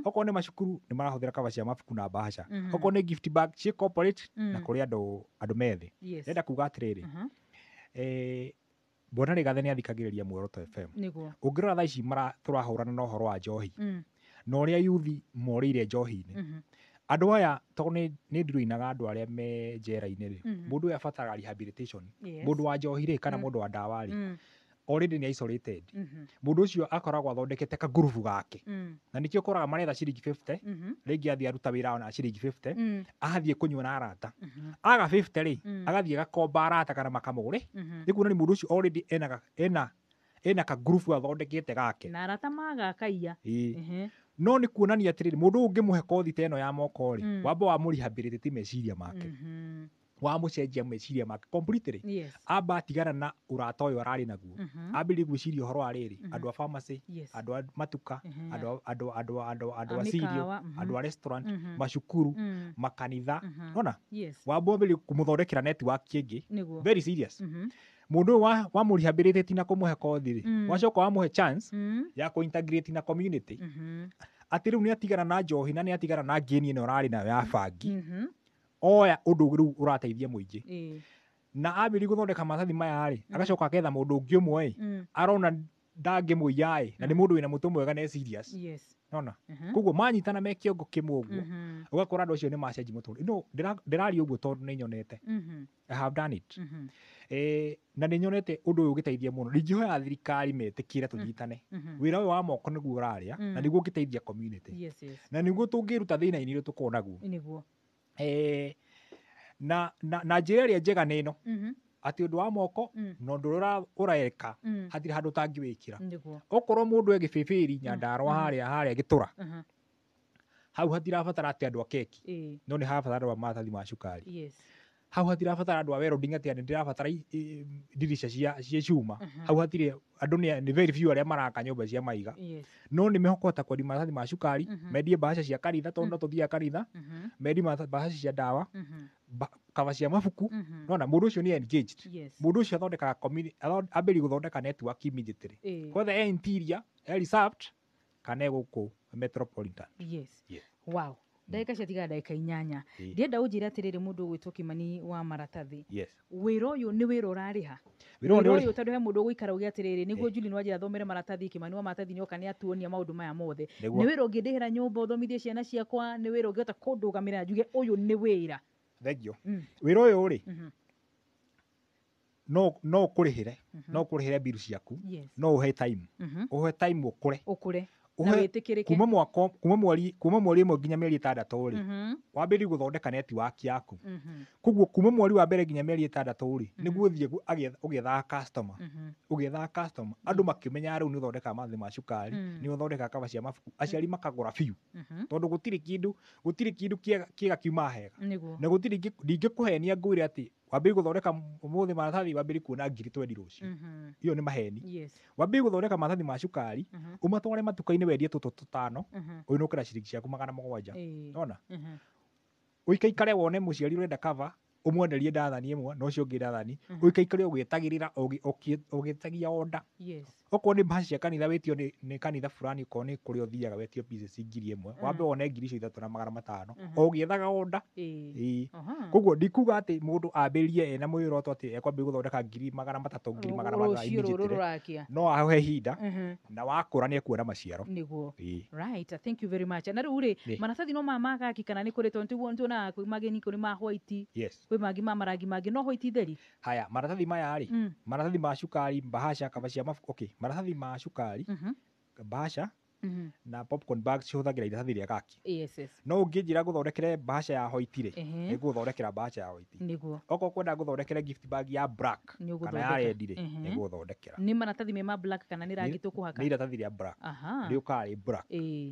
Speaker 3: Okorwo nĩ macukuru, nĩ marahũthĩra cover cia mabuku na bahasha. Okorwo nĩ gift bag ciĩ corporate na kũrĩ andũ methĩ. Ndĩrenda kuga atĩrĩrĩ, Bwana Rigathĩ nĩ athikagĩrĩria Muoroto FM. Ũngĩrora thaa ici tũrahũrana na ũhoro wa njohi na ũrĩa yuthi morĩire njohi-inĩ. Andũ aya, tondũ nĩ ndiroinaga andũ arĩa me njera-inĩ rĩ, mũndũ ũyũ abataraga rehabilitation. Mũndũ wa njohi rĩ, kana mũndũ wa ndawa rĩ, already nĩ isolated. Mũndũ ũcio akoragwo athondekete kagurubu gake, na nĩkĩo ũkoraga maretha ciringi 50. Rĩngĩ athiĩ aruta wĩra ona ciringi 50, athiĩ kũnyua na arata, aga 50 rĩ, agathiĩ agakomba arata kana makamũgũre. Nĩ kuona nĩ mũndũ ũcio already ena kagurubu athondekete gake.
Speaker 1: Na arata magakaiya.
Speaker 3: Ĩĩ. No nĩ kuonania atĩrĩrĩ, mũndũ ũyũ ũngĩmũhe kothi ta ĩno ya moko rĩ, wamba wamũrehabilitate meciria make, wamũcenjia meciria make completely, amba atigana na ũrata ũyũ ararĩ naguo, ambĩrĩrie gwĩciria ũhoro wa rĩrĩ, andũ a pharmacy, andũ a matuka, andũ
Speaker 1: A
Speaker 3: a cereal,
Speaker 1: mĩkawa,
Speaker 3: andũ a restaurant, macukuru, makanitha. Nona wamba wambĩrĩrie kũmũthondekera network ĩngĩ very serious. Mũndũ ũyũ wamũrehabilitate na kũmũhe kothi rĩ, wacoka wamũhe chance ya kũ-integrate na community, atĩ rĩu nĩ atigana na njohi na nĩ atigana na ngĩni ĩno ũrarĩ nayo ya bangi, oya ũndũ rĩu ũrateithia mũingĩ. Na ambĩrĩria gũthondeka maratathi maya rĩ, agacoka agetha mũndũ ũngĩ ũmwe ĩ, arona ndangĩmũiya ĩ, na nĩ mũndũ wĩna mũtwe mwega na e serious. Nona koguo manyitana me kĩongo kĩmwe ũguo, ũgakora andũ acio nĩ macenji mũtũrĩre. No ndĩraria ũguo tondũ nĩ nyonete. I have done it. Na nĩ nyonete ũndũ ũyũ ũgĩteithia mũno. Ndingĩhoya thirikari metĩkĩre tũnyitane. Wĩra ũyũ wa moko nĩguo ũrarĩa, na nĩguo ũngĩteithia community, na nĩguo tũngĩruta thĩna-inĩ ũrĩa tũkoragwo naguo. Na njĩra ĩrĩa njega nĩ ĩno, atĩ ũndũ wa moko na ũndũ ũrĩa ũreka, hatirĩ handũ ũtangĩwĩkĩra. Okorwo mũndũ e gĩbĩbĩri Nyandarũa, harĩa gĩtũra, hau hatirabatara atĩ andũ a keki, no nĩ harabatara andũ a maratathi ma cukari. Hau hatirabatara andũ a welding, atĩ nĩ ndĩrabatara ndirica cia cuma. Hau hatirĩ andũ, nĩ very few arĩa maraka nyũmba cia maiga, no nĩ mekũhota kwendia maratathi ma cukari, mendie mbahaca cia kanitha, tondũ no tũthiaga kanitha, mendie mbahaca cia ndawa, cover cia mabuku. Nona mũndũ ũcio nĩ engaged. Mũndũ ũcio athondekaga ambĩrĩrie gũthondeka network immediately, whether e interior, e reserved, kana e gũkũ metropolitan. Yes.
Speaker 1: Wow, ndagĩka ciatigara ndagĩka 8. Ndĩrenda ũnjĩre atĩrĩrĩ, mũndũ ũgwĩtwo Kimani wa maratathi, wĩra ũyũ nĩ wĩra ũrarĩha?
Speaker 3: Wĩra ũyũ nĩ
Speaker 1: Wĩra ũyũ, tondũ he mũndũ ũgũikara uge atĩrĩrĩ, nĩguo Julie nĩwanjĩra thomere maratathi, Kimani wa maratathi nĩoka nĩ atuonia maũndũ maya mothe. Nĩ wĩra ũngĩndĩhĩra nyũmba, ũthomithie ciana ciakwa? Nĩ wĩra ũngĩhota kũndũgamĩrĩra njuge ũyũ nĩ wĩra?
Speaker 3: Thank you. Wĩra ũyũ rĩ, no ũkũrĩhĩre, no ũkũrĩhĩre mbiru ciaku, no ũhe time, ũhe time ũkũre.
Speaker 1: Ũkũre na
Speaker 3: Ũhe
Speaker 1: wĩtĩkĩrĩke.
Speaker 3: Kuma mwaka, kuma mweri 1 nginya mĩeri 6 rĩ, wambĩrĩrie gũthondeka network yaku. Koguo kuma mweri wa mbere nginya mĩeri 6 rĩ, nĩguo ũthiĩ ũgĩethaga customer, ũgĩethaga customer, andũ makĩmenyaga rĩu nĩ ũthondekaga maratathi ma cukari, nĩ ũthondekaga cover cia mabuku, aciari makagũra biũ, tondũ gũtirĩ kĩndũ kĩega kiumaga hega. Na gũtirĩ ndingĩkũhenia ngwĩre atĩ wambĩrĩrie gũthondeka ũmũthĩ maratathi, wambĩrĩrie kuona ngiri twendi rũciũ. Iyo nĩ maheni. Wambĩrĩrie gũthondeka maratathi ma cukari, ũmatware matuka-inĩ, wendie tũtũ tũtano, ũinũkĩra ciringi ciaku 700. Nona ũikaikare wone mũciari ũrenda cover, ũmwenderie ndathani 1 na ũcio ũngĩ ndathani, ũikaikare ũgĩetagĩrĩra, ũgĩtagia order. Okorwo nĩ mbaci cia kanitha, wĩtio nĩ kanitha fulani, okorwo nĩ kũrĩa ũthiaga wetio pieces 1000, wambe wone 3500 o ũgĩethaga order. Ĩĩ. Koguo ndikuga atĩ mũndũ ambĩrĩrie ena mwĩoroto atĩ ekwambĩrĩria gũthondeka 300,000, 400,000
Speaker 1: Rũciũ rũrũ
Speaker 3: immediately.
Speaker 1: Rũrakia.
Speaker 3: No ahoe ihinda, na wakũra nĩ ekuona maciaro. Ĩĩ.
Speaker 1: Right, thank you very much. Na rĩu rĩ, maratathi no ma magaki kana nĩ kũrĩ, tondũ nĩtuonaga kwĩ mageni, kũrĩ ma white, kwĩ mangĩ ma marangi mangĩ, no white theri?
Speaker 3: Haya, maratathi maya rĩ, maratathi ma cukari, bahasha, cover cia mabuku, okay, maratathi ma cukari, bahasha na popcorn bags cihũthagĩra iratathi rĩa kaki. No ũngĩnjĩra ngũthondekere bahasha ya white rĩ, nĩngũgũthondekera bahasha ya white. Okorwo kwenda ngũthondekere gift bag ya black
Speaker 1: Nĩ
Speaker 3: kana ya
Speaker 1: ũgũthondeka.
Speaker 3: red rĩ, nĩngũgũthondekera.
Speaker 1: Nĩ maratathi me ma black kana nĩ rangi tũkũhaka?
Speaker 3: Nĩ iratathi rĩa black. Rĩũkaga rĩ black.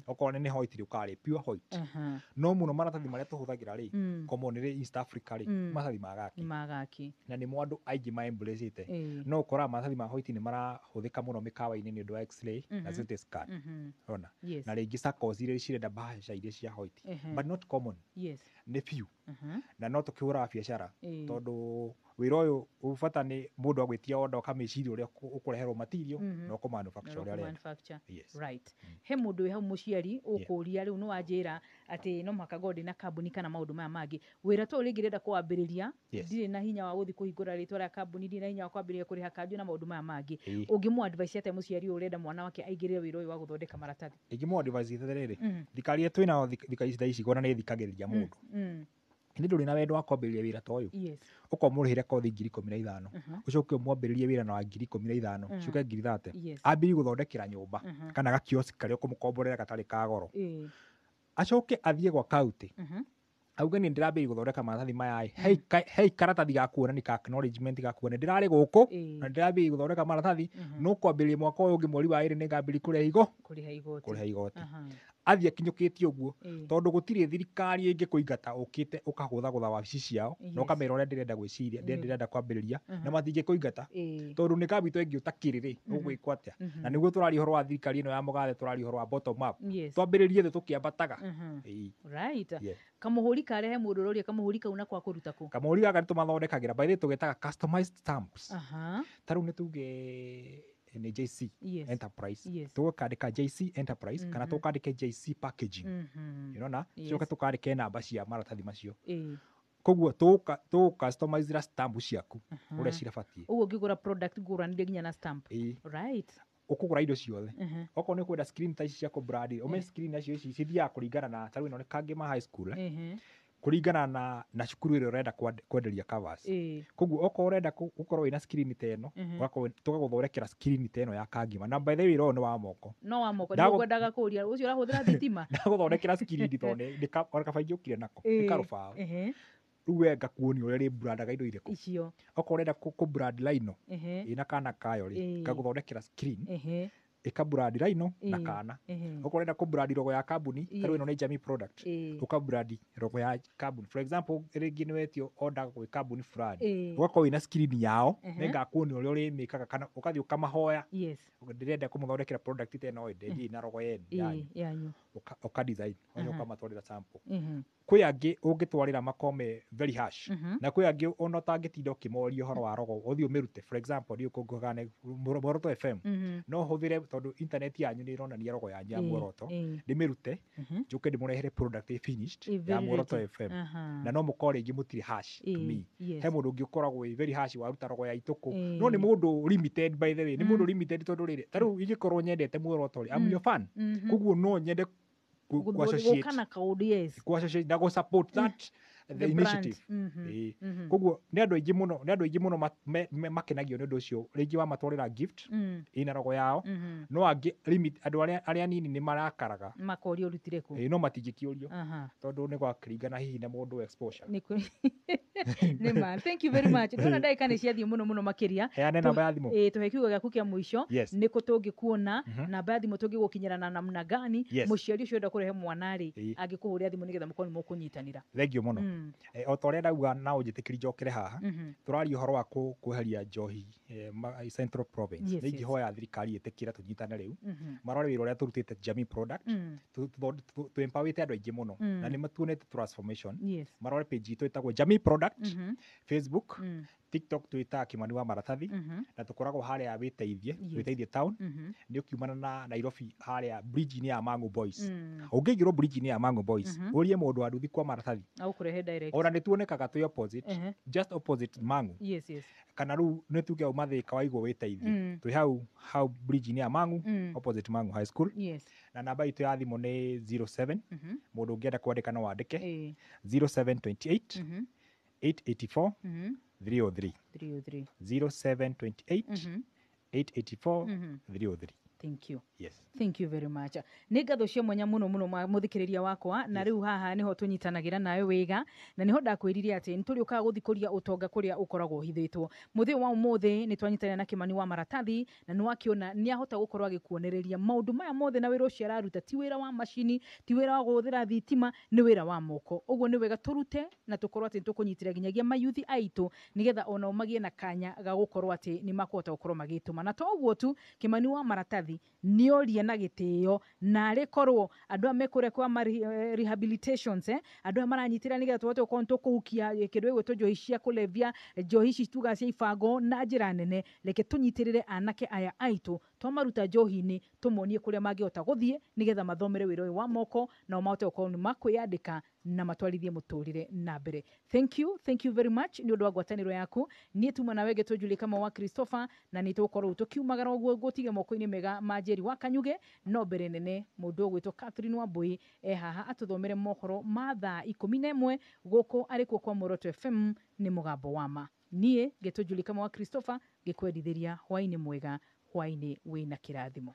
Speaker 3: Okorwo nĩ white, rĩũkaga rĩ pure white. No mũno maratathi marĩa tũhũthagĩra rĩ, commonly East Africa rĩ, maratathi ma gaki.
Speaker 1: Nĩ magaki.
Speaker 3: Na nĩmo andũ aingĩ ma embrace-ĩte. No ũkoraga maratathi ma white nĩ marahũthĩka mũno mĩkawa-inĩ nĩ ũndũ wa x-ray na CT scan. Ona
Speaker 1: Yes.
Speaker 3: na rĩngĩ SACCOs iria cirenda bahasha iria cia white, but not common, nĩ few. Na no tũkĩhũraga biacara, tondũ wĩra ũyũ ũbata nĩ mũndũ agwĩtia order, ũkamĩciria ũrĩa ũkũreherwo material na ũkũ-manufacture ũrĩa arenda.
Speaker 1: Manufacture.
Speaker 3: Yes.
Speaker 1: Right. He mũndũ wĩ hau, mũciari ũkũria rĩu, nĩ wanjĩra atĩ no mũhaka ngorwo ndĩna kambuni kana maũndũ maya mangĩ. Wĩra ta ũyũ rĩngĩ ndĩrenda kũwambĩrĩria, ndirĩ na hinya wa gũthiĩ kũhingũra rĩtwa rĩa kambuni, ndirĩ na hinya wa kwambĩrĩria kũrĩha kanjũ na maũndũ maya mangĩ. Ũngĩmũ advice atĩa mũciari ũyũ ũrenda mwana wake aingĩrĩre wĩra ũyũ wa gũthondeka maratathi?
Speaker 3: Ingĩmũ advise atĩrĩrĩ, thirikari ĩrĩa twĩnayo thikũ ici thaa ici kona nĩ ĩthikagĩrĩria mũndũ. Nĩ ndũrĩ na wendo wa kwambĩrĩria wĩra ta ũyũ, ũkorwo mũrĩhĩre kothi 15,000, ũcoke ũmwambĩrĩrie wĩra na wa 15,000, ciũke 30,000, ambĩrĩrie gũthondekera nyũmba kana gakiosk karĩa ũkũmũkomborera gatarĩ ka goro, acoke athiĩ gwa kaunti, auge nĩ ndĩrambĩrĩria gũthondeka maratathi maya ĩ, hei karatathi ga kuonania, ka acknowledgement ga kuonania ndĩrarĩ gũkũ na ndĩrambĩrĩria gũthondeka maratathi, no kwambĩrĩria mwaka ũyũ ũngĩ mweri wa ĩrĩ nĩ ngambĩrĩria kũrĩha igo
Speaker 1: Kũrĩha igoti.
Speaker 3: Kũrĩha igoti. Athiĩ akinyũkĩtie ũguo, tondũ gũtirĩ thirikari ĩngĩkũingata ũkĩte ũkagũthagũtha wabici ciao na ũkamera ũrĩa ndĩrenda gwĩciria, ndĩrenda kwambĩrĩria, na matingĩkũingata, tondũ nĩ kabito ĩngĩ ũtakĩrĩ rĩ, ũgwĩkwo atĩa? Na nĩguo tũraria ũhoro wa thirikari ĩno ya mũgathe, tũraria ũhoro wa bottom up, twambĩrĩrie thĩ tũkĩambataga.
Speaker 1: Right.
Speaker 3: Yeah.
Speaker 1: Kamũhũri karĩa, he mũndũ ũroria kamũhũri kau na kwa kũruta kũ?
Speaker 3: Kamũhũri gaka nĩ tũmathondekagĩra, by the way tũgetaga customized stamps. Ta rĩu nĩ tuge nĩ JC Enterprise, tũgũkandĩka JC Enterprise kana tũkandĩke JC Packaging, ũrona? Coke tũkandĩke namba cia maratathi macio. Koguo tũgũ customizera stamp ciaku ũrĩa cirabatiĩ.
Speaker 1: Ũguo ũngĩgũra product ngũranire nginya na stamp?
Speaker 3: Ĩĩ. Ũkũgũra indo ciothe. Okorwo nĩ ũkwenda screen ta ici cia kũ-brand, ũme screen nacio ici cithiaga kũringana na, ta rĩu ĩno nĩ Kangema High School, kũringana na cukuru ĩrĩa ũrenda kwenderia covers. Koguo okorwo ũrenda gũkorwo wĩna screen ta ĩno, ũgakorwo tũgagũthondekera screen ta ĩno ya Kangema. Na by the way wĩra ũyũ nĩ wa moko.
Speaker 1: No wa moko. Nĩguo ngwendaga kũria, ũcio ũrahũthĩra thitima?
Speaker 3: Ndagũthondekera screen tondũ ona kaba ingĩũkire nako nĩ karũbaũ. Rĩu we ngakuonia ũrĩa rĩ-brandaga indo irĩkũ.
Speaker 1: Icio.
Speaker 3: Okorwo ũrenda kũ-brand Rhino ĩna kana kayo rĩ, ngagũthondekera screen ĩka-brand Rhino na kana. Okorwo ũrenda kũ-brand logo ya kambuni, ta rĩu ĩno nĩ Jamii Product, ũka-brand logo ya kambuni. For example, rĩngĩ nĩ wetio order gwĩ kambuni fulani, ũgakorwo wĩna screen yao, nĩngakuonia ũrĩa ũrĩmĩkaga kana ũgathiĩ ũkamahoya, ndĩrenda kũmũthondekera product ta ĩno ĩ, ndendiĩ na logo yanyu.
Speaker 1: Yanyu.
Speaker 3: Ũka design, ũgacoka ũkamatwarĩra sample. Kwĩ angĩ ũngĩtwarĩra makome very harsh, na kwĩ angĩ ona ũtangĩtinda ũkĩmoria ũhoro wa logo, ũthiĩ ũmĩrute. For example, ndiũĩ kũngũgane Muoroto FM, no hũthĩre, tondũ internet yanyu nĩ ĩronania logo yanyu ya Muoroto, ndĩmĩrute, njũke ndĩmũrehere product ĩ finished
Speaker 1: Ĩ
Speaker 3: ya
Speaker 1: very
Speaker 3: Muoroto
Speaker 1: ready.
Speaker 3: FM, na no mũkorwo rĩngĩ mũtirĩ harsh to me. He mũndũ ũngĩ ũkoragwo wĩ very harsh, waruta logo ya itũkũ, no nĩ mũndũ limited, by the way, nĩ mũndũ limited, tondũ rĩrĩ, ta rĩu ingĩkorwo nyendete Muoroto rĩ, I'm your fan, koguo no nyende ku-associate
Speaker 1: Gũka na kaũndũ, yes.
Speaker 3: ku-associate na gũ-support that the
Speaker 1: The brand.
Speaker 3: initiative. Koguo nĩ andũ aingĩ mũno, nĩ andũ aingĩ mũno makenagio nĩ ũndũ ũcio, rĩngĩ wamatwarĩra gift ĩna logo yao. No angĩ limit, andũ arĩa anini nĩ marakaraga.
Speaker 1: Makoria ũrutire kũ?
Speaker 3: Ĩĩ, no matingĩkĩũrio, tondũ nĩ gwakĩringana hihi na mũndũ exposure.
Speaker 1: Nĩ ma. Thank you very much. Ndĩrona ndagĩka nĩ ciathiĩ mũno mũno makĩria.
Speaker 3: Heane namba ya thimũ.
Speaker 1: Ĩĩ, tũhe kiugo gĩaku kĩa mũico.
Speaker 3: Yes.
Speaker 1: Nĩ kũ tũngĩkuona? Namba ya thimũ tũngĩgũkinyĩra na namna gani? Mũciari ũcio ũrenda kũrehe mwana rĩ, angĩkũhũrĩra thimũ nĩgetha mũkorwo nĩ mũkũnyitanĩra?
Speaker 3: Thank you mũno. O ta ũrĩa ndauga na ũnjĩtĩkĩri njokere haha, tũraria ũhoro wa kweheria njohi Central Province. Nĩ ingĩhoya thirikari ĩtĩkĩre tũnyitane rĩu, marore wĩra ũrĩa tũrutĩte Jamii Product, tũ-empowerĩte andũ aingĩ mũno na nĩ matuonete transformation. Marore page itũ ĩtagwo Jamii Product Facebook, TikTok twĩtaga Kimani wa Maratathi, na tũkoragwo harĩa Wĩteithie, Wĩteithie town, nĩ ũkiumana na Nairobi harĩa bridge-inĩ ya Mangu Boys. Ũngĩingĩrwo bridge-inĩ ya Mangu Boys, ũrie mũndũ wa nduthi kwa maratathi,
Speaker 1: Agũkũrehe direct.
Speaker 3: Ona nĩ tuonekaga twĩ opposite, just opposite Mangu. Kana rĩu nĩ tuge uma Thĩka waigwo Wĩteithie, twĩ hau hau bridge-inĩ ya Mangu, opposite Mangu High School. Na namba itũ ya thimũ nĩ 07, mũndũ ũngĩenda kwandĩka no wandĩke, 0728 884 303.
Speaker 1: 303.
Speaker 3: 0728 884 303.
Speaker 1: Thank you.
Speaker 3: Yes.
Speaker 1: Thank you very much. Nĩ ngatho cia mwanya mũno mũno mũthikĩrĩria wakwa, na rĩu haha nĩho tũnyitanagĩra nawe wega, na nĩho ndakwĩrire atĩ nĩ tũrĩũkaga gũthikũria ũtonga kũrĩa ũkoragwo ũhithĩtwo. Mũthĩ wa ũmũthĩ nĩ twanyitanĩra na Kĩmani wa Maratathi, na nĩ wakĩona nĩ ahota gũkorwo agĩkuonereria maũndũ maya mothe, na wĩra ũcio araruta ti wĩra wa macini, ti wĩra wa kũhũthĩra thitima, nĩ wĩra wa moko. Ũguo nĩ wega tũrute na tũkorwo atĩ nĩ tũkũnyitĩra nginyagia mayuthi aitũ, nĩgetha onao magĩe na kanya ga gũkorwo atĩ nĩ makũhota gũkorwo magĩtũma. Na to ũguo tu, Kĩmani wa Maratathi maratathi nĩ oria na gĩtĩo, na arĩ korwo andũ aya mekũrĩa kwa ma rehabilitations, andũ aya maranyitĩrĩra nĩgetha tũhote gũkorwo tũkũhukia kĩndũ gĩgwĩtwo njohi cia kũrebia, njohi ici tugaga cia ibango na njĩra nene. Reke tũnyitĩrĩre anake aya aitũ, twamaruta njohi-inĩ tũmonie kũrĩa mangĩhota gũthiĩ nĩgetha mathomere wĩra ũyũ wa moko, nao mahote gũkorwo nĩ makwĩyandĩka na matwarithie mũtũrĩre na mbere. Thank you, thank you very much nĩ ũndũ wa ngwatanĩro yaku. Niĩ tuma nawe ngetwo Julie Kamau wa Christopher, na nĩ tũgũkorwo tũkiumagara ũguo ngũtige moko-inĩ mega ma Njeri wa Kanyuge. No mbere nene mũndũ ũgwĩtwo Catherine Wambui e haha atũthomere mohoro ma thaa 11 gũkũ arĩ kuo kwa Muoroto FM nĩ mũgambo wa ma. Niĩ ngetwo Julie Kamau wa Christopher ngĩkwendithĩria hwaĩ-inĩ mwega, hwaĩ-inĩ wĩna kĩrathimo.